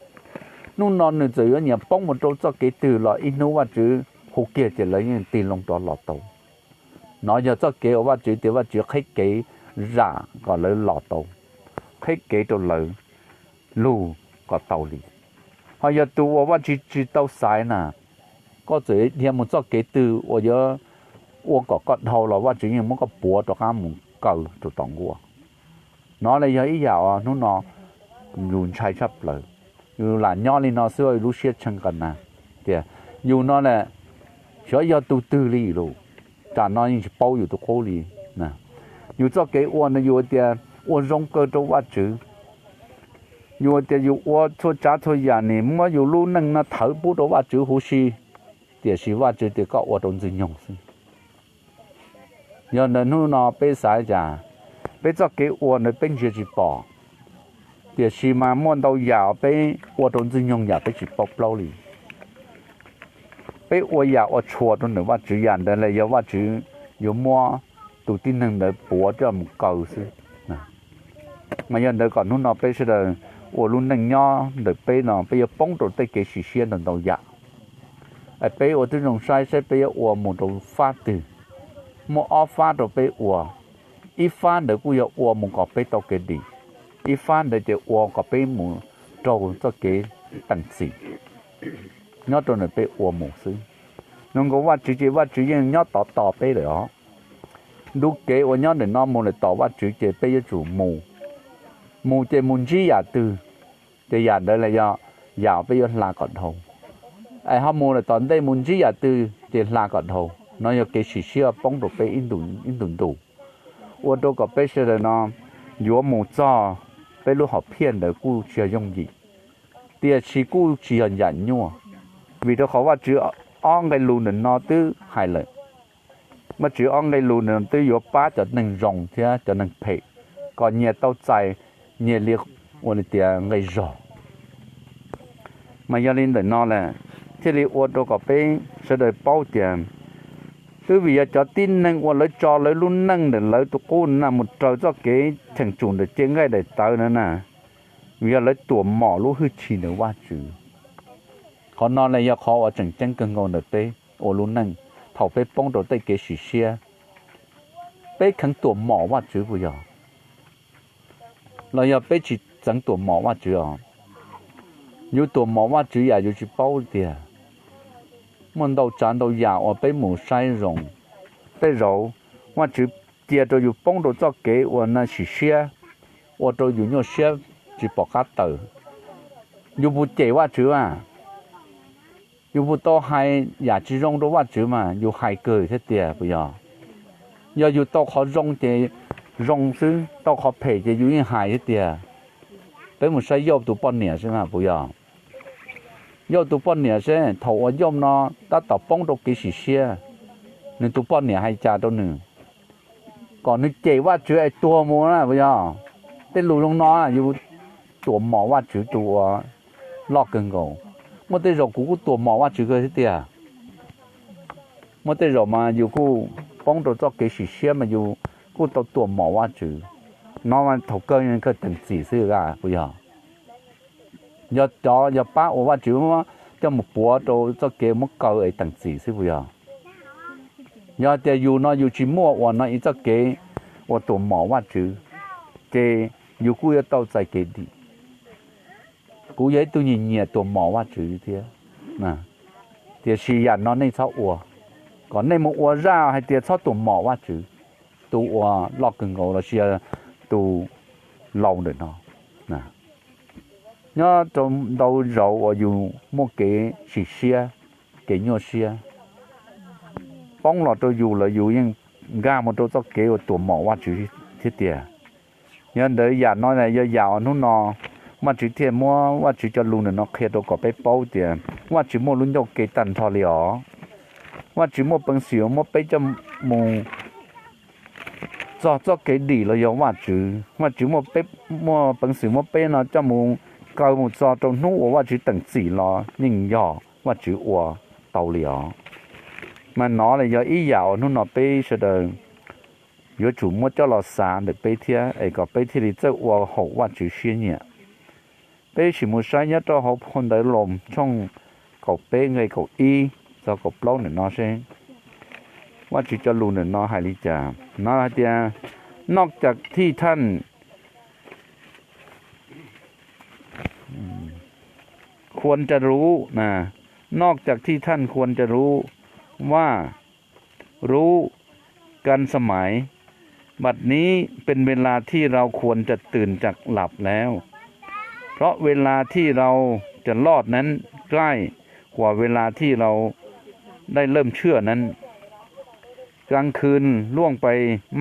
Hnub no nws txawm yuav nyiam poob mus rau txoj kev twg los ib hnub Vajtswv hu kiag ces lawv yeej tig loo rov los tau. No yog txoj kev uas Vajtswv tias Vajtswv qheb kev zam kom lawv los tau, qheb kev rau lawv lug kom tau li. Ho yog tus uas Vajtswv tsis tau xaiv na, koj txawm dhia mus txoj kev twg uas yuav ua kom koj dhau los Vajtswv yeej muab koj puav rov qab mus kaw rau tom nkuaj. No los yog ib yam uas hnub no yus ntshai tshaj plaws. Yus lam nyob li no xwb, yus lub siab tshee qas na tias yus no na xyov yog tus twg li lus. Tam no yeej tsis paub yus tus qub li. Yus txoj kev ua no yus tias ua zoo kawg rau Vajtswv. Yus tias yus ua txhua tsav txhua yam, nim muab yus lub neej no thawv pub rau Vajtswv huv si, tiam sis Vajtswv tias koj ua rau Ntxwg Nyoog xwb. Yog ntawd hnub no peb xav cas, peb txoj kev ua ntawd peb ntsia tsis pom, tiam sis mas muaj ntau yam peb ua rau Ntxwg Nyoog yam peb tsis paub plaub li. Peb ua yam ua tshua rau ntawm Vajtswv, yam ntawd los yog Vajtswv yuav muab tus tib neeg ntawd puav coj mus kaw xwb. Mas yog ntawd kom hnub no peb sawv daws ua lub neej nyob ntawm peb no peb yuav poob rau tej kev sim siab ntau ntau yam. Peb ua tib zoo saib saib peb yuav ua mus rau fab twg. Muaj ob fab rau peb ua. Ib fab ntawd kuj yog ua mus kom peb tau kev dim, ib fab ntawd ces ua kom peb mus raug txoj kev teem txim nyob rau ntawm peb ua mus xwb. Zoo nkaus Vajtswv ces Vajtswv yeej nyob tod tos peb lawm os. Ntu kev uas nyob ntawm no mus lawm tom Vajtswv ces peb yuav tsum mus. Mus ces mus ntsib yam twg, ces yam ntawd los yog yam peb yuav hla kom dhau. Es ho mus lawm tom ntej mus ntsib yam twg ces hla kom dhau. No yog kev sim siab poob rau peb ib ntu ntu, ua rau kom peb sawv daws no yuav mus txog peb lub hom phiaj ntawd kuj tsis yog yooj yim, tiam sis kuj tsis yog yam nyuaj. Vim rau qhov Vajtswv ob nqe lus ntawm no twb hais lawm. Vajtswv ob nqe lus ntawm no twb yuav pab cov neeg zoo thiab cov neeg phem kom nyias tau txais nyias li, ua li tias nqe zog. Mas yog li ntawm no lawm, thiaj li ua rau kom peb sawv daws paub tias twb vim yog cov tib neeg uas lawv tso lawv lub neej ntawm lawv tus qub na mus raws txoj kev cheem tsum ntawm cev nqaij daim tawv na na, vim yog lawv tuam mom lub hwj chim ntawm Vajtswv. Qhov no los yog qhov uas tseem ceeb kawg nkaus ntawm peb ua lub neej thaum peb poob rau tej kev sim siab. Peb kheev tuam mom Vajtswv puas yog? Los yog peb tsis txeev tuam mom Vajtswv os? Yus tuam mom Vajtswv yam yus tsis paub tiag. Muaj ntau tsav ntau yam uas peb mus saib zoo, tej zaum Vajtswv cia rau yus poob rau txoj kev uas na sim siab, ua rau yus nyuaj siab tsis pom qab tawm. Yus puas cem Vajtswv a? Yus puas tau hais yam tsis zoo rau Vajtswv mas yus hais kawg thiab tiag puas yog? Yog yus tau qhov zoo ces zoo xwb, tau qhov phem ces yus yeej hais thiab tiag. Peb mus saib Yauj tus poj niam seb mas puas yog? Yauj tus poj niam seb thaum uas Yauj no tab tom poob rau kev sim siab, nws tus poj niam hais cas rau nws? Kom nws cem Vajtswv es tuag mus na puas yog? Tej lus zoo no yus tuam mom Vajtswv tus uas loj kawg nkaus. Muaj tej zaum kuv kuj tuam mom Vajtswv kawg thiab tiag. Muaj tej zaum mas yus kuj poob rau txoj kev sim siab mas yus kuj tau tuam mom Vajtswv. No mas thaum kawg kawg teem txim xwb puas yog? Yog cov yog pab uas Vajtswv muab coj mus puav rau txoj kev muab kaw es teem txim xwb puas yog? Yog tias yus no yus tsis muaj uas no ib txoj kev uas tuam mom Vajtswv, ces yus kuj yuav tau txais kev dim. Kuv yog ib tug nyiam nyiam tuam mom Vajtswv thiab, tiam sis yam no nej txhob ua. Kom nej mus ua zaj hais tias txhob tuam mom Vajtswv, tus uas loj kawg nkaus los sis yog tus laus ntawm no. Nyob rau ntau zaus uas yus muaj kev sim siab, kev nyuaj siab poob los rau yus lawm yus yeej nkag mus rau txoj kev uas tuam mom Vajtswv thiab tiag. Yog ntawd yam no yog yam uas hnub no Vajtswv thiaj muab Vajtswv cov lus ntawm no qhia rau kom peb paub tias Vajtswv muaj lub ncauj ke tag nrho li os. Vajtswv muaj peev xwm muab peb coj mus txog txoj kev dim los yog Vajtswv. Vajtswv muaj peev xwm muab peb no coj mus kaw mus txog rau hnub uas Vajtswv teem txim los yeej yog Vajtswv ua tau li os. Mas no los yog ib yam uas hnub no peb sawv daws yuav tsum muab coj los xav ntawm peb thiab es kom peb thiaj li txawj ua haum Vajtswv siab nyiam. Peb sim mus saib nyob rau hauv phau ntawv Loos tshooj kaum peb nqe kaum ib txog kaum plaub ntawm no seb Vajtswv cov lus ntawm no hais li cas. No hais tias, noj cam thij thaij khuam ca rub, noj cam thij thaij khuam ca rub, vaj rub, kas xas mais, บัดนี้เป็นเวลาที่เราควรจะตื่นจากหลับแล้ว เพราะเวลาที่เราจะรอดนั้นใกล้กว่าเวลาที่เราได้เริ่มเชื่อนั้น กลางคืนล่วงไป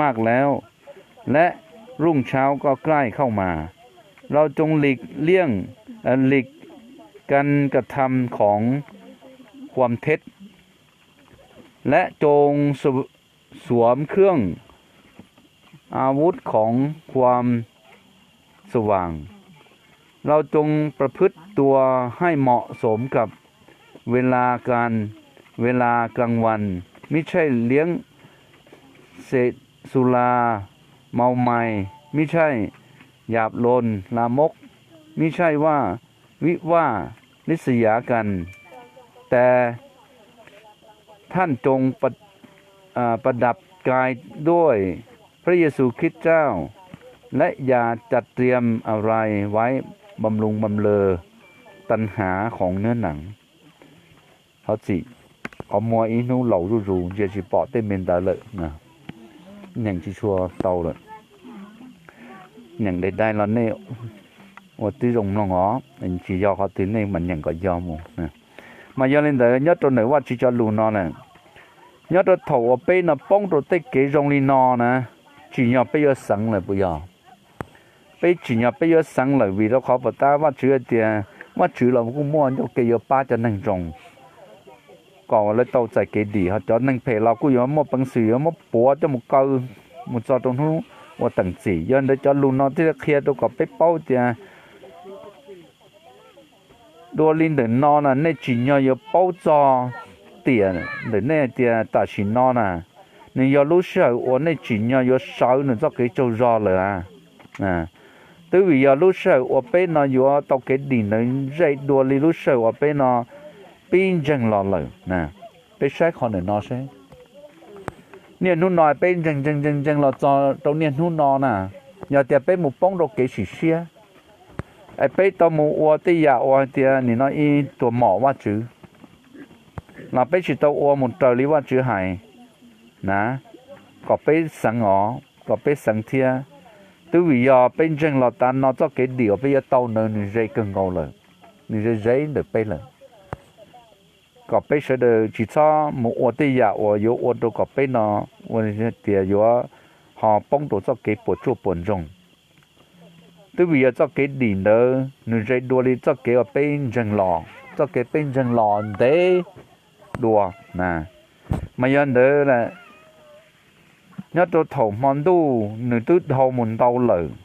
มากแล้ว และรุ่งเช้าก็ใกล้เข้ามา เราจงหลีกเลี่ยงเอ่อหลีกการกระทำของความเท็จ และจงสวมเครื่องอาวุธของความสว่าง เราจงประพฤติตัวให้เหมาะสมกับเวลาการเวลากลางวัน มิใช่เลี้ยงเสพสุราเมาไม้ มิใช่หยาบโลนลามก มิใช่ว่าวิวาทริษยากัน แต่ท่านจงประอ่าประดับกายด้วยพระเยซูคริสต์เจ้า และอย่าจัดเตรียมอะไรไว้บำรุงบำเรอตัณหาของเนื้อหนัง Thov txim, qhov muag ib hnub laus zuj zus ntsia tsis pom tej me ntawd lawm, nyeem tsis tshua tau lawm. Nyeem dai dai los nej ua tib zoo mloog os, tsis yog qhov twg nej mas nyeem kom yog mus. Mas yog li ntawd nyob rau ntawm Vajtswv cov lus no na, nyob rau thaum uas peb no poob rau tej kev zoo li no na, tsim nyog peb yuav xeev lawm puas yog? Peb tsim nyog peb yuav xeev lawm vim rau qhov puas tab Vajtswv hais tias Vajtswv los kuj muaj ncauj ke yuav pab cov neeg zoo kom lawv tau txais kev dim, ho cov neeg phem los kuj yuav muaj peev xwm yuav muab puav coj mus kaw mus txog rau hnub ua teem txim. Yog li ntawd cov lus no thiaj li qhia rau kom peb paub tias dua li ntawm no na nej tsim nyog yuav paub txog tiam ntawm nej tias tam sim no na, nws yog lub sij hawm uas nej tsim nyog yuav sawv nws txoj kev tsaug zog lawm. Twb vim yog lub sij hawm uas peb no yuav tau kev dim ntawd ze dua li lub sij hawm uas peb no pib ntseeg los lawm. Peb saib qhov ntawm no seb, niaj hnub no peb ntseeg ntseeg ntseeg ntseeg los txog rau niaj hnub no na, yog tias peb mus poob rau kev sim siab, es peb tau mus ua tej yam uas hais tias nim no ib tuas mom Vajtswv, los peb tsis tau ua mus raws li Vajtswv hais na, kom peb xeev os, kom peb xeev thiab. Twb vim yog peb ntseeg los tas no txoj kev dim uas peb yuav tau ntawd nws ze kawg nkaus lawm, nws ze ze ntawm peb lawm. Kom peb sawv daws tsis txhob mus ua tej yam uas yuav ua rau kom peb no ua tias yuav ho poob rau txoj kev puas tsuaj puas ntsoog. Twb vim yog txoj kev dim ntawd nws ze dua li txoj kev uas peb ntseeg los, txoj kev peb ntseeg los ntev dua na. Mas yog ntawd nyob rau thaum hmo ntuj nws twb dhau mus ntau lawm,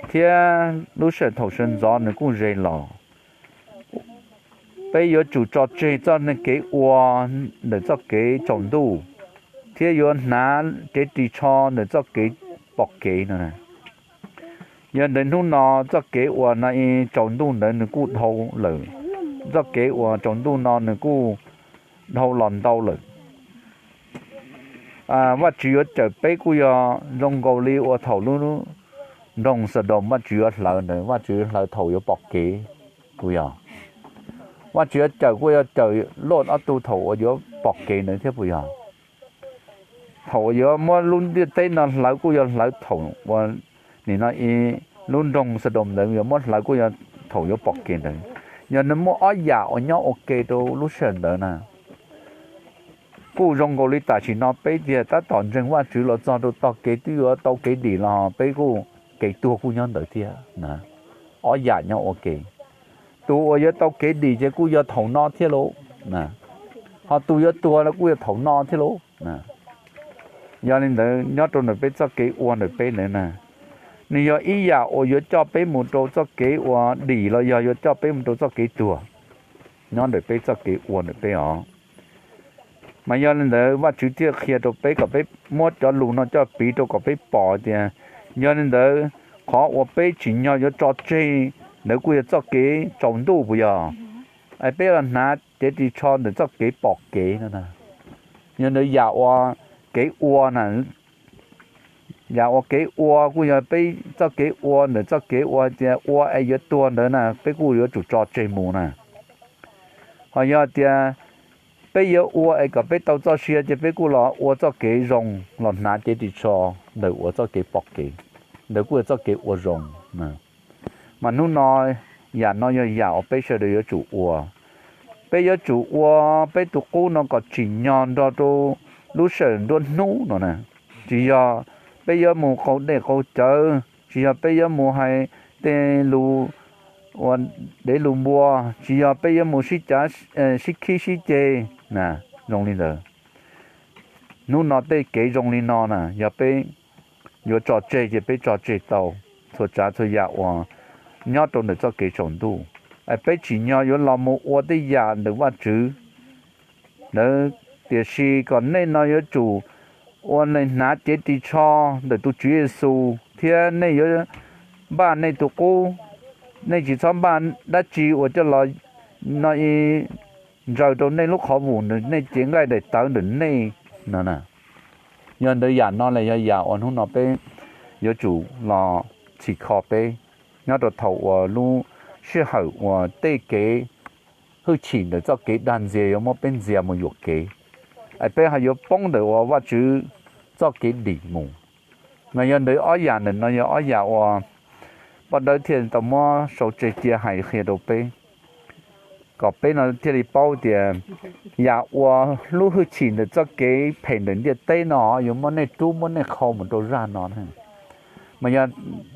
thiab lub sij hawm thaum sawv ntxov nws kuj ze los. Peb yuav tsum tso tseg txoj kev ua ntawm txoj kev tsaus ntuj, thiab yuav hnav kev ris tsho ntawm txoj kev pom kev no. Yog ntawd hnub no txoj kev uas no tsaus ntuj ntawd nws kuj dhau lawm, txoj kev uas tsaus ntuj no nws kuj dhau los ntau lawm. Vajtswv yuav cawm peb kuj yog zoo nkaus li uas thaum lub nroog Xadoos Vajtswv yuav hlawv ntawd, Vajtswv yuav hlawv thaum yuav pom kev puas yog? Vajtswv yuav cawm kuj yog cawm Loj ob tug thaum uas yuav pom kev ntawd thiab puas yog? Thaum uas yuav muab lub ntiaj teb no hlawv kuj yog hlawv thaum uas nim no ib lub nroog Xadoos ntawd yuav muab hlawv kuj yog thaum yuav pom kev ntawd. Yog nws muaj ob yam uas nyob ua ke rau lub sij hawm ntawd na, kuj zoo nkaus li tam sim no peb tiag tab tom ntseeg Vajtswv los txog rau tog kev twb yuav tau kev dim los peb kuj kev tuag kuj nyob ntawd thiab na. Ob yam nyob ua ke, tus uas yuav tau kev dim ces kuj yog thaum no thiab lauj, ho tus yuav tuag los kuj yog thaum no thiab lauj. Yog li ntawd nyob rau ntawm peb txoj kev ua ntawm peb ntawd na, nws yog ib yam uas yuav coj peb mus rau txoj kev uas dim los yog yuav coj peb mus rau txoj kev tuag, nyob ntawm peb txoj kev ua ntawm peb os. Mas yog li ntawd Vajtswv thiaj qhia rau peb kom peb muab cov lus no coj piv rau kom peb pom tias, yog li ntawd qhov uas peb tsim nyog yuav tso tseg ntawd kuj yog txoj kev tsaus ntuj puas yog? Es peb los hnav cev ris tsho ntawm txoj kev pom kev no na. Yog ntawd yam uas kev ua na, yam uas kev ua kuj yog peb txoj kev ua ntawm txoj kev uas tias ua es yuav tuag ntawd na peb kuj yuav tsum tso tseg mus na. Ho yog tias peb yuav ua es kom peb tau txoj sia ces peb kuj los ua txoj kev zoo los hnav cev ris tsho ntawm uas txoj kev pom kev, ntawd kuj yog txoj kev ua zoo. Mas hnub no yam no yog yam uas peb sawv daws yuav tsum ua. Peb yuav tsum ua peb tus qub no kom tsim nyog nrog rau lub sij hawm nruab hnub no na. Tsis yog peb yuav mus qaug dej qaug cawv, tsis yog peb yuav mus hais tej lus ua dev lus npua, tsis yog peb yuav mus sib cav sib khib sib ceg na, zoo li ntawd. Hnub no tej kev zoo li no na yog peb yuav tso tseg ces peb tso tseg tau txhua tsav txhua yam uas nyob rau ntawm txoj kev tsaus ntuj. Es peb tsim nyog yuav los mus ua tej yam ntawm Vajtswv ntawd, tiam sis kom nej no yuav tsum ua hnav cev ris tsho ntawm tus Tswv Yexus thiab nej yuav npaj nej tus qub. Nej tsis txhob npaj dab tsi uas coj los no i ntsaws rau nej lub qhov vus ntawm nej cev nqaij daim tawv ntawm nej no. Yog ntawd yam no los yog yam uas hnub no peb yuav tsum los txhim kho peb nyob rau thaum uas lub sij hawm uas tej kev hwj chim ntawm txoj kev dag ntxias yuav muab peb ntxias mus yuam kev, es peb ho yuav poob ntawm uas Vajtswv txoj kev dim mus. Mas yog ntawd ob yam ntawm no yog ob yam uas poj dawb thiaj tau muab sau tseg cia hais qhia rau peb, kom peb no thiaj li paub tias yam uas lub hwj chim ntawm txoj kev phem ntawm ntiaj teb no yuav muab nej rub muab nej qhau mus rau zaj no. Mas yog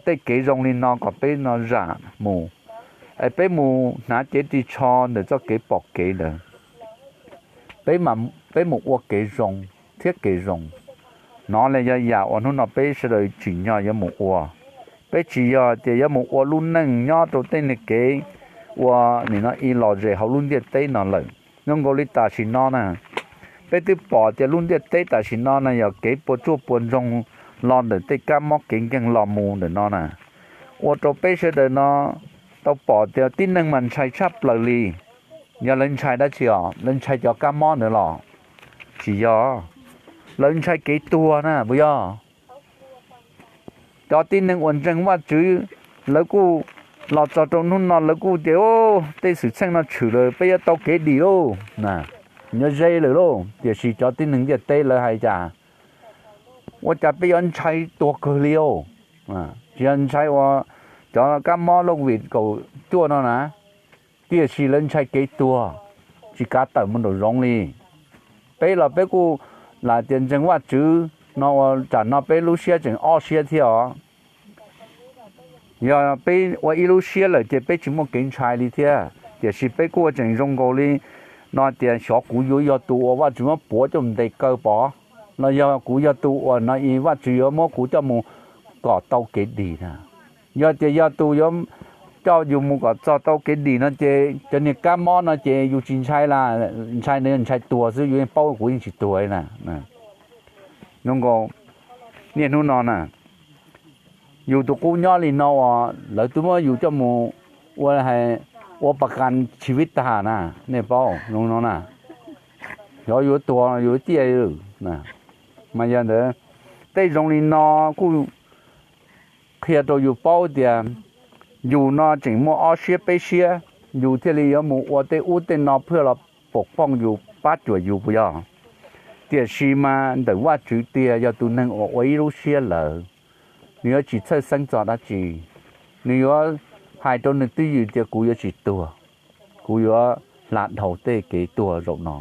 tej kev zoo li no kom peb no zam mus, es peb mus hnav cev ris tsho ntawm txoj kev pom kev ntawd, peb mus ua kev zoo thiab kev zoo. No los yog yam uas hnub no peb sawv daws tsim nyog yuav mus ua. Peb tsis yog tias yuav mus ua lub neej nyob rau tej niag kev ua nim no i lom zem hauv lub ntiaj teb no lawm. Zoo nkaus li tam sim no na, peb twb pom tias lub ntiaj teb tam sim no na yog kev puas tsuaj puas ntsoog los ntawm tej kab mob kev nkeeg los mus ntawm no na, ua rau peb sawv daws no tau pom tias tib neeg mas ntshai tshaj plaws li. Yog lawv ntshai dab tsi os? Lawv ntshai cov kab mob ntawd los? Tsis yog, lawv ntshai kev tuag na puas yog? Cov tib neeg uas ntseeg Vajtswv, lawv kuj los txog rau hnub no lawv kuj tias, tej xwm txheej no tshwm lawm, peb yuav tau kev dim lauj, yuav ze lawm lauj. Tiam sis cov tib neeg ntiaj teb lawv hais cas? Ua cas peb yuav ntshai tuag kawg li os? Tsis yog ntshai ua cov kab mob Covid kaum cuaj no na, tiam sis lawv ntshai kev tuag, tsis kav tawm mus nraum zoov li. Peb los peb kuj lam tias ntseeg Vajtswv no ua tsam no peb lub siab tseem ob siab thiab os. Yog peb ua ib lub siab lawm ces peb tsis muaj kev ntshai li thiab. Tiam sis peb kuj ua tseem zoo nkaus li no tias xyov kuv yuav yog tus uas Vajtswv muab puav coj mus ntes kaw pov, los yog kuv yog tus uas no i Vajtswv yuav muab kuv coj mus kom tau kev dim na. Yog tias yog tus yuav coj yus mus kom txog tau kev dim no ces cov niag kab mob no ces yus tsis ntshai las, ntshai ntshai tuag xwb, yus yeej paub kuv yeej tsis tuag li na. Zoo nkaus niaj hnub no na, yus tus qub nyob li no uas lawv twb muab yus coj mus ua, ua pas kas tsis vib tag na, nej paub zoo no na, xyov yuav tuag yuav ciaj. Mas yog ntawd, tej zoo li no kuj qhia rau yus paub tias yus no tseem muaj ob siab peb siab, yus thiaj li yuav mus ua tej ub tej no phaj los pom pooj yus pab cuam yus puas yog? Tiam sis mas ntawm Vajtswv tiag yog tus neeg uas ua ib lub siab lawm, nws yuav tsis txhawj xeeb txog dab tsi. Nws yuav hais rau nws twj ywm tias kuv yuav tsis tuag, kuv yuav hla dhau tej kev tuag zaum no,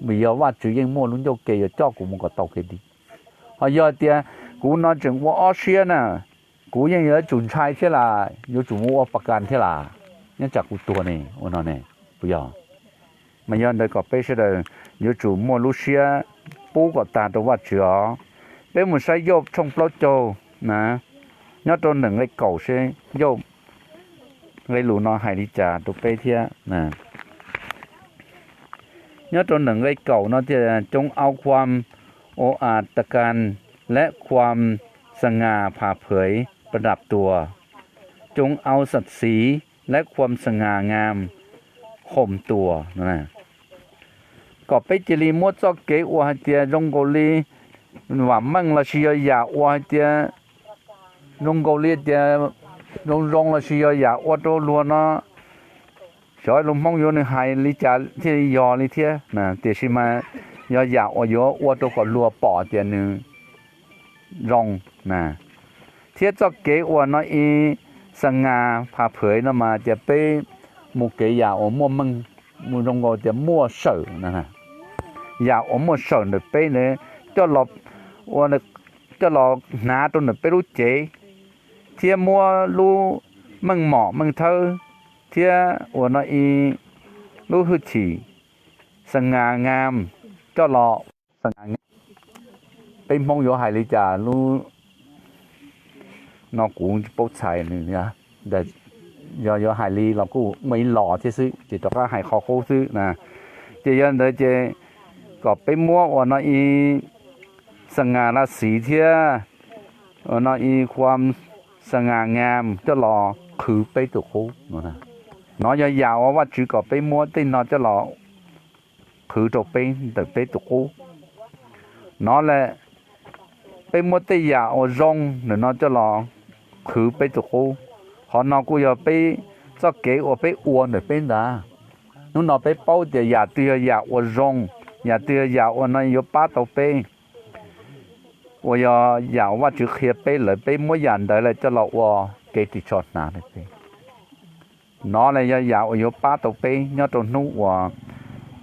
vim yog Vajtswv yeej muaj lub ncauj ke yuav coj kuv mus kom tau kev dim. Ho yog tias kuv no tseem ua ob siab na, kuv yeej yuav tsum ntshai thiab las, yuav tsum mus ua pas kas thiab las, nyob tsam kuv tuag ne ua no ne, puas yog? Mas yog ntawd kom peb sawv daws yuav tsum muaj lub siab pub kom tag rau Vajtswv os. Peb mus saib Yauj tshooj plaub caug na, nyob rau ntawm nqe kaum seb Yauj nqe lus no hais li cas rau peb thiab. Nyob rau ntawm nqe kaum no tias จงเอาความอบอุ่นและความสง่าผ่าเผยประดับตัว จงเอาศักดิ์ศรีและความสง่างามห่มตัว no. Kom peb cia li muab txoj kev uas hais tias zoo nkaus li vam meej lossis yog yam uas hais tias zoo nkaus li tias zoo zoo lossis yog yam ua rau luag no Xyov lus Hmoob yuav nws hais li cas thiaj li yog li thiab na, tiam sis mas yog yam uas yuav ua rau kom luag pom tias nws zoo na. Thiab txoj kev uas no i xa ngas pha phwv no mas tias peb mus kev yam uas muaj meej, mus zoo nkaus tias muaj sawm, yam uas muaj sawm ntawm peb ntawd coj los hnav rau ntawm peb lub cev, thiab muab lub meej mom meej thawb thiab uas no i lub hwj chim xa ngas ngas coj los xa ngas ngas. Peb Hmoob yuav hais li cas lub no kuv tsis paub txhais, yog yuav hais li los kuj muaj ib los thiab xwb ces rov qab hais qhov qub xwb na. Ces yog ntawd ces kom peb muab uas no i xa ngas las xiv thiab uas no i khuam xa ngas ngas coj los qhwv peb tus qub. Nov yog yam uas Vajtswv kom peb muab tej no coj los qhwv rau peb ntawm peb tus qub. Nov las peb muab tej yam uas zoo ntawm no coj los qhwv peb tus qub. Qhov no kuj yog peb txoj kev uas peb ua ntawm peb ntag. Hnub no peb paub tias yam twg yog yam uas zoo, yam twg yog yam uas no yuav pab tau peb, uas yog yam uas Vajtswv qhia peb lawm, peb muab yam ntawd lawm coj los ua kev ris tsho hnav rau peb. Nov las yog yam uas yuav pab tau peb nyob rau hnub uas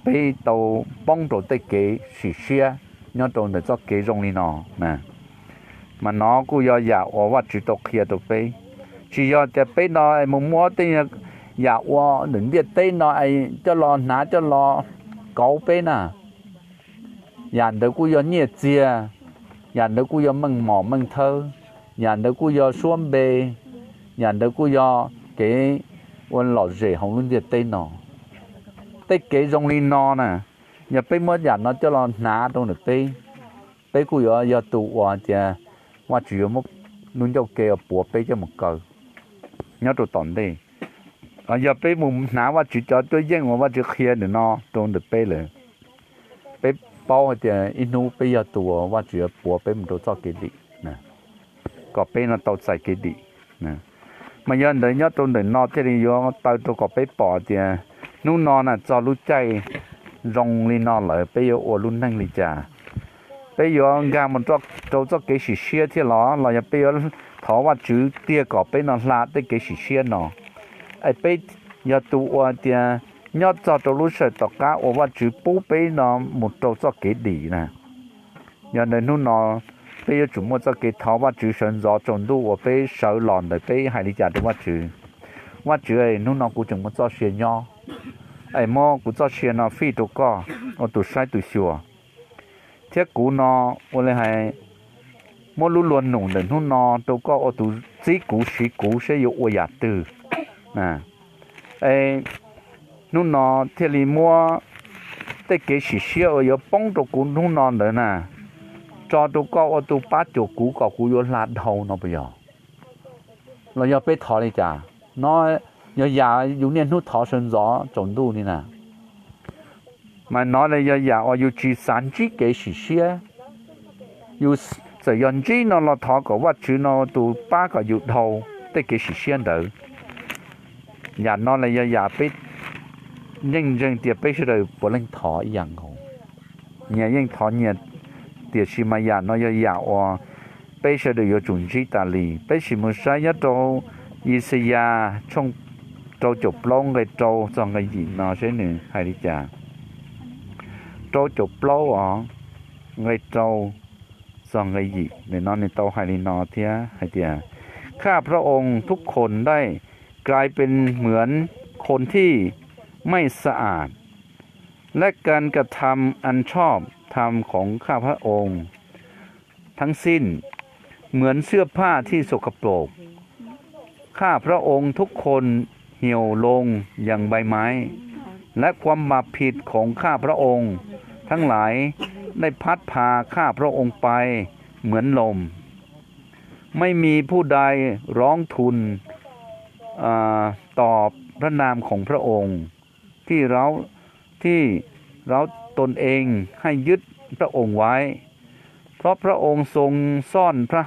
peb tau poob rau tej kev sim siab nyob rau ntawm txoj kev zoo li no. Mas nov kuj yog yam uas Vajtswv tau qhia rau peb. Tsis yog tias peb no mus muab tej yam ua ntawm ntiaj teb no coj los hnav coj los kauv peb na. Yam ntawd kuj yog nyiaj txiag, yam ntawd kuj yog meej mom meej thawb, yam ntawd kuj yog suab npe, yam ntawd kuj yog kev ua lom zem hauv lub ntiaj teb no. Tej kev zoo li no na, yog peb muab yam no coj los hnav rau ntawm peb, peb kuj yuav yog tus uas tias Vajtswv yuav muab lub ncauj ke uas puav peb coj mus kaw nyob rau tom ntej. Yog peb mus hnav Vajtswv cov cuab yeej uas Vajtswv qhia ntawm no rau ntawm peb lawm, peb paub hais tias ib hnub peb yog tus uas Vajtswv yuav puav peb mus rau txoj kev dim, kom peb no tau txais kev dim. Mas yog ntawd nyob rau ntawm no thiaj li yuav taw rau kom peb pom tias hnub no na txog lub caij zoo li no lawm peb yuav ua lub neej li cas. Peb yuav nkag mus rau txoj kev sim siab thiab los los yog peb yuav thov Vajtswv tiag kom peb no hla tej kev sim siab no, es peb yog tus uas tias nyob txog rau lub sij hawm tom qab uas Vajtswv pub peb no mus rau txoj kev dim na. Yog ntawd hnub no peb yuav tsum muaj txoj kev thov Vajtswv sawv ntxov tsaus ntuj uas peb sawv los ntawd peb hais li cas rau Vajtswv: Vajtswv, hnub no kuv tseem muaj txoj sia nyob, es muab kuv txoj sia no fij rau koj ua tus saib tus xyuas, thiab kuv no ua li hais muab lub luag num ntawm hnub no rau koj ua tus txib kuv siv kuv saib yuav ua yam twg. Es hnub no thiaj li muab tej kev sim siab uas yuav poob rau kuv hnub no ntawd na, tso rau koj ua tus pab cuam kuv kom kuv yuav hla dhau no puas yog? Los yog peb thov li cas? No yog yam yus niaj hnub thov sawv ntxov tsaus ntuj li na. Mas no los yog yam uas yus tsis xav ntsib kev sim siab. Yus txawm yog ntsib no los thov kom Vajtswv no tus pab kom yus dhau tej kev sim siab ntawd. Yam no los yog yam peb yeej ntseeg tias peb sawv daws puav leej thov ib yam nkaus. Nyias yeej thov nyias, tiam sis mas yam no yog yam uas peb sawv daws yuav tsum ntsib tas li. Peb sim mus saib nyob rau Yixayas tshooj rau caum plaub nqe rau txog nqe yim no saib nws hais li cas. Rau caum plaub os, nqe rau txog nqe yim, nim no nws tau hais li no thiab hais tias ข้าพระองค์ทุกคนได้กลายเป็นเหมือนคนที่ไม่สะอาด และการกระทำอันชอบธรรมของข้าพระองค์ทั้งสิ้น เหมือนเสื้อผ้าที่สกปรก ข้าพระองค์ทุกคนเหี่ยวลงอย่างใบไม้ และความบาปผิดของข้าพระองค์ทั้งหลายได้พัดพาข้าพระองค์ไปเหมือนลม ไม่มีผู้ใดร้องทูล เอ่อ ต่อพระนามของพระองค์ที่เร้าที่เร้าตนเองให้ยึดพระองค์ไว้ เพราะพระองค์ทรงซ่อนพระ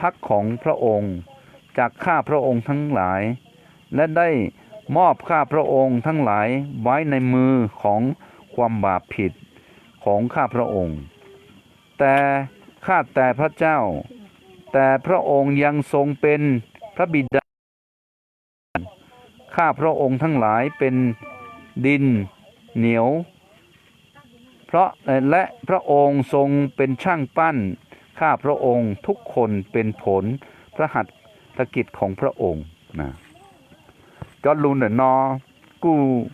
พักตร์ของพระองค์จากข้าพระองค์ทั้งหลาย และได้ มอบข้าพระองค์ทั้งหลายไว้ในมือของความบาปผิดของข้าพระองค์ แต่ข้าแต่พระเจ้า แต่พระองค์ยังทรงเป็นพระบิดา ข้าพระองค์ทั้งหลายเป็นดินเหนียว เพราะ และพระองค์ทรงเป็นช่างปั้น ข้าพระองค์ทุกคนเป็นผลพระหัตถกิจของพระองค์ Cov lus ntawm no kuj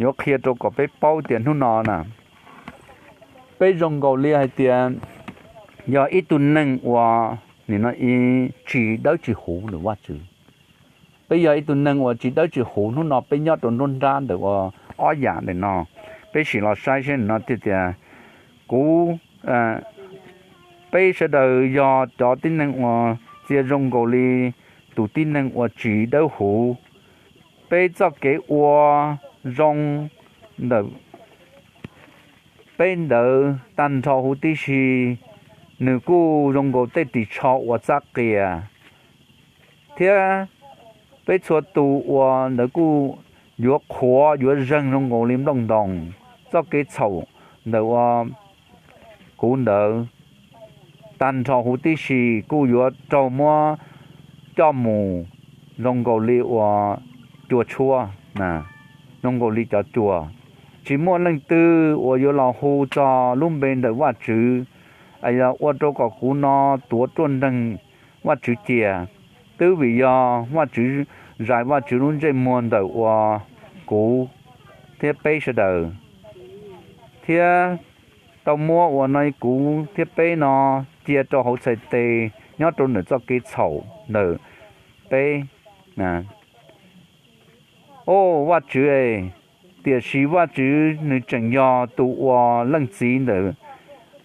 yuav qhia rau kom peb paub tias hnub no na, peb zoo nkaus li hais tias yog ib tug neeg uas nim no tsis dawb tsis huv ntawm Vajtswv. Peb yog ib tug neeg uas tsis dawb tsis huv, hnub no peb nyob rau nruab nrab ntawm ua ob yam ntawm no. Peb sim los saib seb ntawm no tiag tias kuv, peb sawv daws yog cov tib neeg uas txia zoo nkaus li tus tib neeg uas tsis dawb huv. Peb txoj kev ua zoo ntawm peb ntawd tag nrho huv tib si, nws kuj zoo nkaus tej ris tsho uas txab qias, thiab peb txhua tus ua ntawd kuj yuav qhuav yuav zeeg zoo nkaus li nplooj ntoos. Txoj kev txhaum ntawm ua kuv ntawd tag nrho huv tib si kuj yuav raug muab coj mus zoo nkaus li ua cua tshuab, zoo nkaus li cov cua. Tsis muaj leej twg uas yuav los hu txog lub npe ntawm Vajtswv, yog ua rau kom kuv no tuav ruaj nreeg Vajtswv cia. Twb vim yog Vajtswv zais Vajtswv lub ntsej muag ntawm ua kuv thiab peb sawv daws, thiab tau muab ua no kuv thiab peb no cia rau hauv txhais tes nyob rau ntawm txoj kev txhaum ntawm peb. Au Vajtswv, tiam sis Vajtswv nws tseem yog tus ua leej txiv ntawm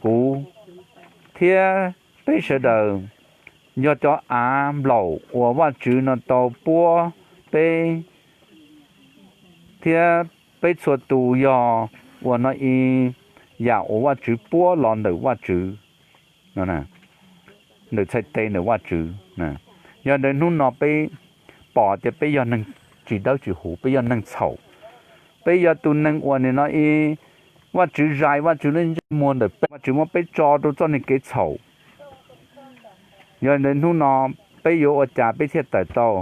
kuv thiab peb sawv daws, yog cov av nplaum uas Vajtswv no tau puab peb, thiab peb txhua tus yog ua no ib yam uas Vajtswv puab los ntawm Vajtswv, ntawm txhais tes ntawm Vajtswv. Yog ntawd hnub no peb pom tias peb yog neeg tsis dawb tsis huv, peb yog neeg txhaum, peb yog tus neeg uas nim no ib Vajtswv zais Vajtswv lub ntsej muag ntawm peb, Vajtswv muab peb tso rau txoj niag kev txhaum. Yog ntawd hnub no peb yuav ua cas peb thiaj tawm tau?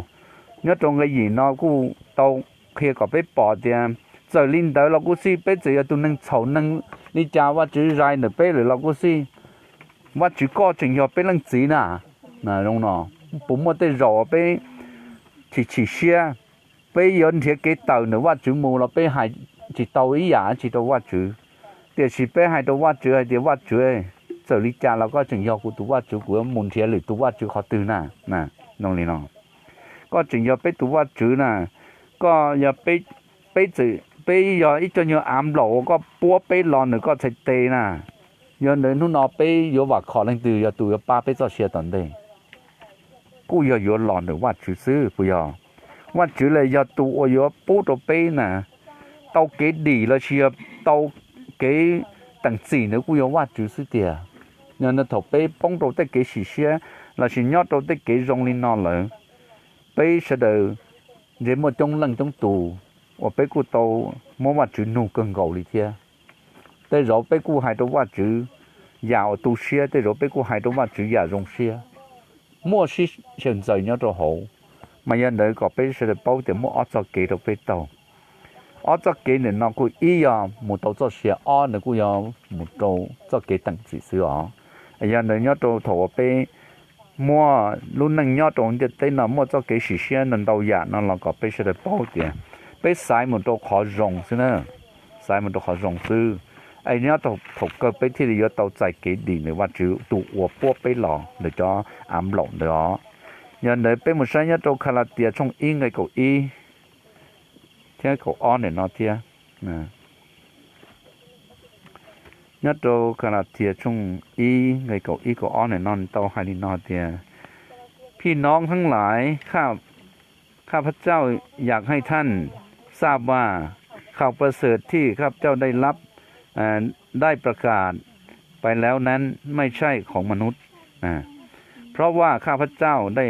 Nyob rau nqe yim no kuj tau qhia kom peb pom tias txawm li ntawd los kuj xij, peb txawm yog tus neeg txhaum neeg li cas Vajtswv zais ntawm peb lawm los kuj xij, Vajtswv koj tseem yog peb leej txiv na. Puas muaj tej zaum peb chim chim siab, peb yuav nrhiav kev tawm ntawm Vajtswv mus los peb hais tsis tau ib yam tsi rau Vajtswv. Tiam sis peb hais rau Vajtswv hais tias, Vajtswv, txawm li cas los koj tseem yog kuv tus Vajtswv, kuv yuav mus nrhiav lwm tus Vajtswv qhov twg na? Zoo li no, koj tseem yog peb tus Vajtswv na. Koj, peb txawm peb yog ib co nyuag av nplaum uas koj puab peb los ntawm koj txhais tes na. Yog ntawd hnub no peb yuav vam khom leej twg, yog tus yuav pab peb txoj sia tom ntej? Kuj yog yuav los ntawm Vajtswv xwb puas yog? Vajtswv los yog tus uas yuav pub rau peb na, tau kev dim los sis yog tau kev teem txim ntawd kuj yog Vajtswv xwb tiag. Yog ntawd thaum peb poob rau tej kev sim siab los sis nyob rau tej kev zoo li no lawm, peb sawv daws ntshe muaj coob leej coob tus uas peb kuj tau muab Vajtswv nug kawg nkaus li thiab. Tej zaum peb kuj hais rau Vajtswv yam uas tu siab, tej zaum peb kuj hais rau Vajtswv yam zoo siab, muaj sib xyaw ntxaws nyob rau hauv. Mas yog ntawd kom peb sawv daws paub tias muaj ob txoj kev rau peb taug. Ob txoj kev ntawm no kuj ib yog mus tau txoj sia, ob ntawd kuj yog mus rau txoj kev teem txim xwb os. Yog ntawd nyob rau thaum uas peb muaj lub neej nyob rau ntiaj teb no muaj txoj kev sim siab ntau ntau yam no los kom peb sawv daws paub tias peb xaiv mus rau qhov zoo xwb na, xaiv mus rau qhov zoo xwb. Es nyob thaum kawg peb thiaj li yuav tau txais kev dim ntawm Vajtswv tus uas puab peb los ntawm cov av nplaum ntawd os. Yog ntawd peb mus saib nyob rau Kalatias tshooj ib nqe kaum ib thiab kaum ob ntawm no thiab. Nyob rau Kalatias tshooj ib nqe kaum ib kaum ob ntawm no tau hais li no tias, พี่น้องทั้งหลาย ข้าพเจ้าอยากให้ท่านทราบว่าข่าวประเสริฐที่ข้าพเจ้าได้รับ ได้ประกาศไปแล้วนั้นไม่ใช่ของมนุษย์ เพราะว่าข้าพเจ้าได้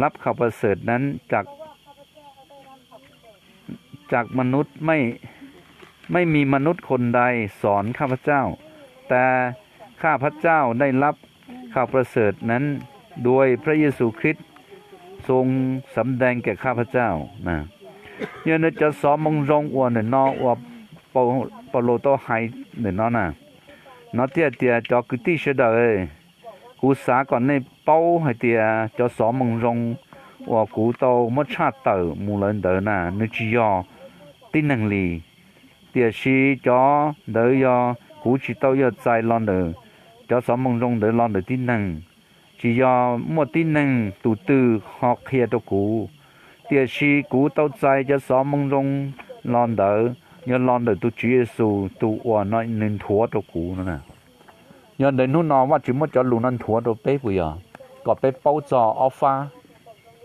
รับข่าวประเสริฐนั้นจาก จากมนุษย์ไม่ ไม่มีมนุษย์คนใดสอนข้าพเจ้า แต่ข้าพเจ้าได้รับข่าวประเสริฐนั้นโดยพระเยซูคริสต์ทรงสำแดงแก่ข้าพเจ้า Yog ntawm cov xov moo zoo uas ntawm no uas Paulus tau hais ntawm no na, no thiaj tias cov kwv tij sawv daws, kuv xav kom nej paub hais tias cov xov moo zoo uas kuv tau muab tshaj tawm mus lawm ntawd na, nws tsis yog tib neeg li, tiam sis cov ntawd yog kuv tsis tau yog txais los ntawm cov xov moo zoo ntawd los ntawm tib neeg, tsis yog muaj tib neeg tus twg ho qhia rau kuv, tiam sis kuv tau txais cov xov moo zoo los ntawd yog los ntawm tus Tswv Yexus tus uas nws nthuav rau kuv no. Yog ntawd hnub no Vajtswv muab cov lus no nthuav rau peb puas yog? Kom peb paub txog ob fab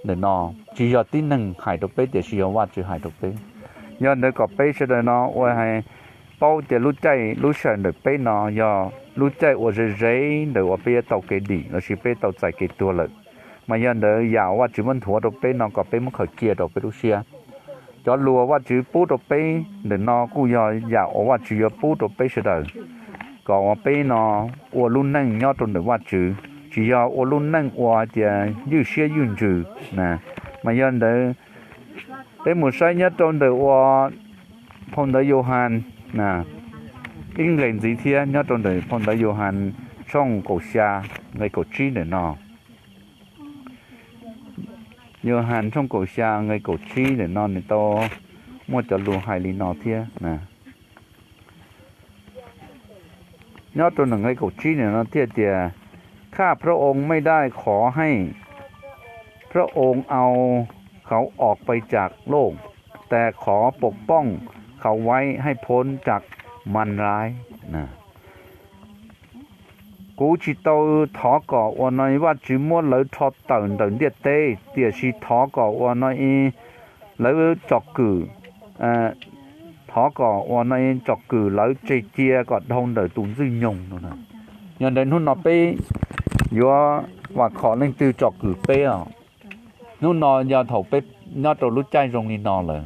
ntawm no, tsis yog tib neeg hais rau peb tiam sis yog Vajtswv hais rau peb. Yog ntawd kom peb sawv daws no ua hais paub tias lub caij lub sij hawm ntawm peb no yog lub caij uas ze ze ntawm uas peb yuav tau kev dim lossis peb tau txais kev tuag lawm. Mas yog ntawd yam uas Vajtswv muab nthuav rau peb no kom peb muab khaws cia rau peb lub siab. Cov lus uas Vajtswv pub rau peb ntawm no kuj yog yam uas Vajtswv yuav pub rau peb sawv daws, kom uas peb no ua lub neej nyob rau ntawm Vajtswv, tsis yog ua lub neej ua tias ywj siab ywj ntsws na. Mas yog ntawd peb mus saib nyob rau ntawm uas phau ntawv Yauhas ib nqe ntxiv thiab, nyob rau ntawm phau ntawv Yauhas tshooj kaum xya nqe kaum tsib ntawm no. Yauhas tshooj kaum xya nqe kaum tsib ntawm no nws tau muaj cov lus hais li no thiab. Nyob rau nqe kaum tsib ntawm no thiaj tias,ข้าพระองค์ไม่ได้ขอให้พระองค์เอาเขาออกไปจากโลก แต่ขอปกป้องเขาไว้ให้พ้นจากมารร้าย Kuv tsis tau thov kom uas no Vajtswv muab lawv rho tawm ntawm ntiaj teb, tiam sis thov kom uas no lawv tsom kwm, thov kom uas no tsom kwm lawv tseg cia kom dhau ntawm tus ntxwg nyoog no. Yog ntawd hnub no peb yuav vam khom leej twg tsom kwm peb os? Hnub no yog thaum peb nyob rau lub caij zoo li no lawm,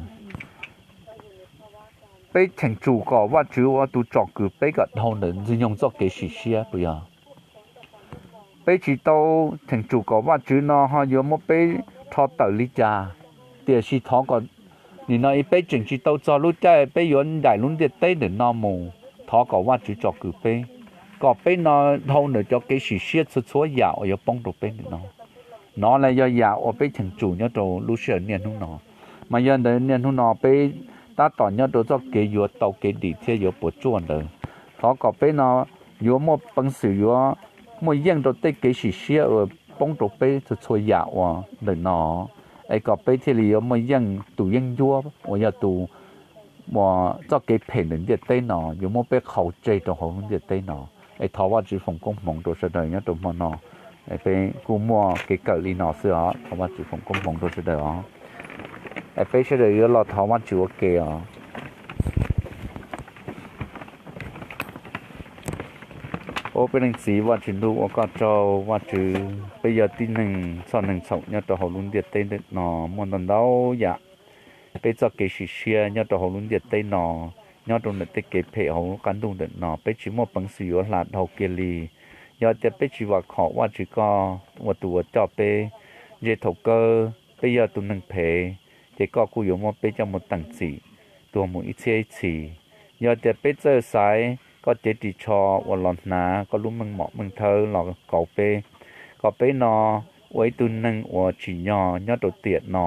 peb cheem tsum kom Vajtswv ua tus tsom kwm peb kom dhau ntawm ntxwg nyoog txoj kev sim siab puas yog? Peb tsis tau cheem tsum kom Vajtswv no ho yuav muab peb rho tawm li cas, tiam sis thov kom nim no peb tseem tsis tau txog lub caij peb yuav ncaim lub ntiaj teb ntawm no mus, thov kom Vajtswv tsom kwm peb, kom peb no dhau ntawm cov kev sim siab txhua txhua yam uas yuav poob rau peb ntawm no. Nov los yog yam uas peb cheem tsum nyob rau lub sij hawm niaj hnub no. Mas yog ntawd niaj hnub no peb tab tom nyob rau txoj kev yuav tau kev dim thiab yuav puas tsuaj ntawd, thov kom peb no yuav muaj peev xwm yuav muaj yeej rau tej kev sim siab uas poob rau peb txhua txhua yam uas ntawm no, es kom peb thiaj li yuav muaj yeej tus yeeb ncuab uas yog tus uas txoj kev phem ntawm ntiaj teb no yuav muab peb qhau tseg rau hauv lub ntiaj teb no. Es thov Vajtswv foom koob hmoov rau sawv daws nyob rau hmo no. Peb kuj muaj kev kawm li no xwb os, thov Vajtswv foom koob hmoov rau sawv daws os. Es peb sawv daws yuav los thov Vajtswv ua ke os. Au peb Leej Txiv Vajtswv ntuj, ua koj tsaug Vajtswv, peb yog tib neeg txhoj neeg txhaum nyob rau hauv lub ntiaj teb ntawm no, muaj ntau ntau yam peb txoj kev sim siab nyob rau hauv lub ntiaj teb no, nyob rau ntawm tej kev phem hauv lub qab ntuj ntawm no peb tsis muaj peev xwm yuav hla dhau kiag li. Yog tias peb tsis vam khom Vajtswv koj ua tus uas coj peb, ntshe thaum kawg peb yog tus neeg phem, ces koj kuj yuav muab peb coj mus teem txim, tuag mus ib txhiab ib txhis. Yog tias peb txawj xaiv koj cev ris tsho uas los hnav koj lub meej mom meej thawb los kauv peb, kom peb no ua ib tug neeg uas tsim nyog nyob rau tiam no,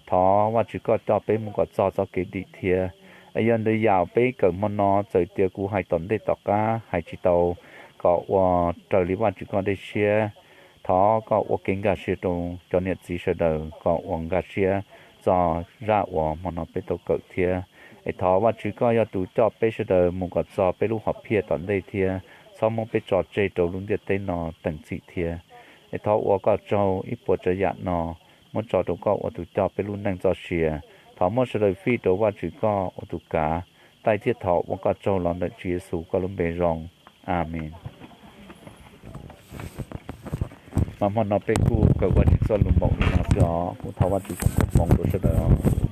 thov Vajtswv koj coj peb mus kom txog txoj kev dim thiab. Yog ntawd yam peb kawm hmo no txawm tias kuv hais tom ntej tom qab hais tsis tau kom ua raws li Vajtswv koj dej siab, thov koj ua kev nkag siab rau cov niam txiv sawv daws kom ua nkag siab txog zaj uas hmo no peb tau kawm thiab. Es thov Vajtswv koj yog tus coj peb sawv daws mus kom txog peb lub hom phiaj tom ntej thiab txhob muab peb tso tseg rau lub ntiaj teb no teem txim thiab. Es thov ua koj tsaug ib puas tsav yam no, muab tso rau koj ua tus coj peb lub neej txoj sia. Thov muab sawv daws fij rau Vajtswv koj ua tus kav, taij thiab thov ua koj tsaug los ntawm Tswv Yexus koj lub npe zoo. Amees. Mas hmo no peb kuj kawm Vajtswv txoj lus npaum li no xwb os, kuj thov Vajtswv foom koob hmoov rau sawv daws os.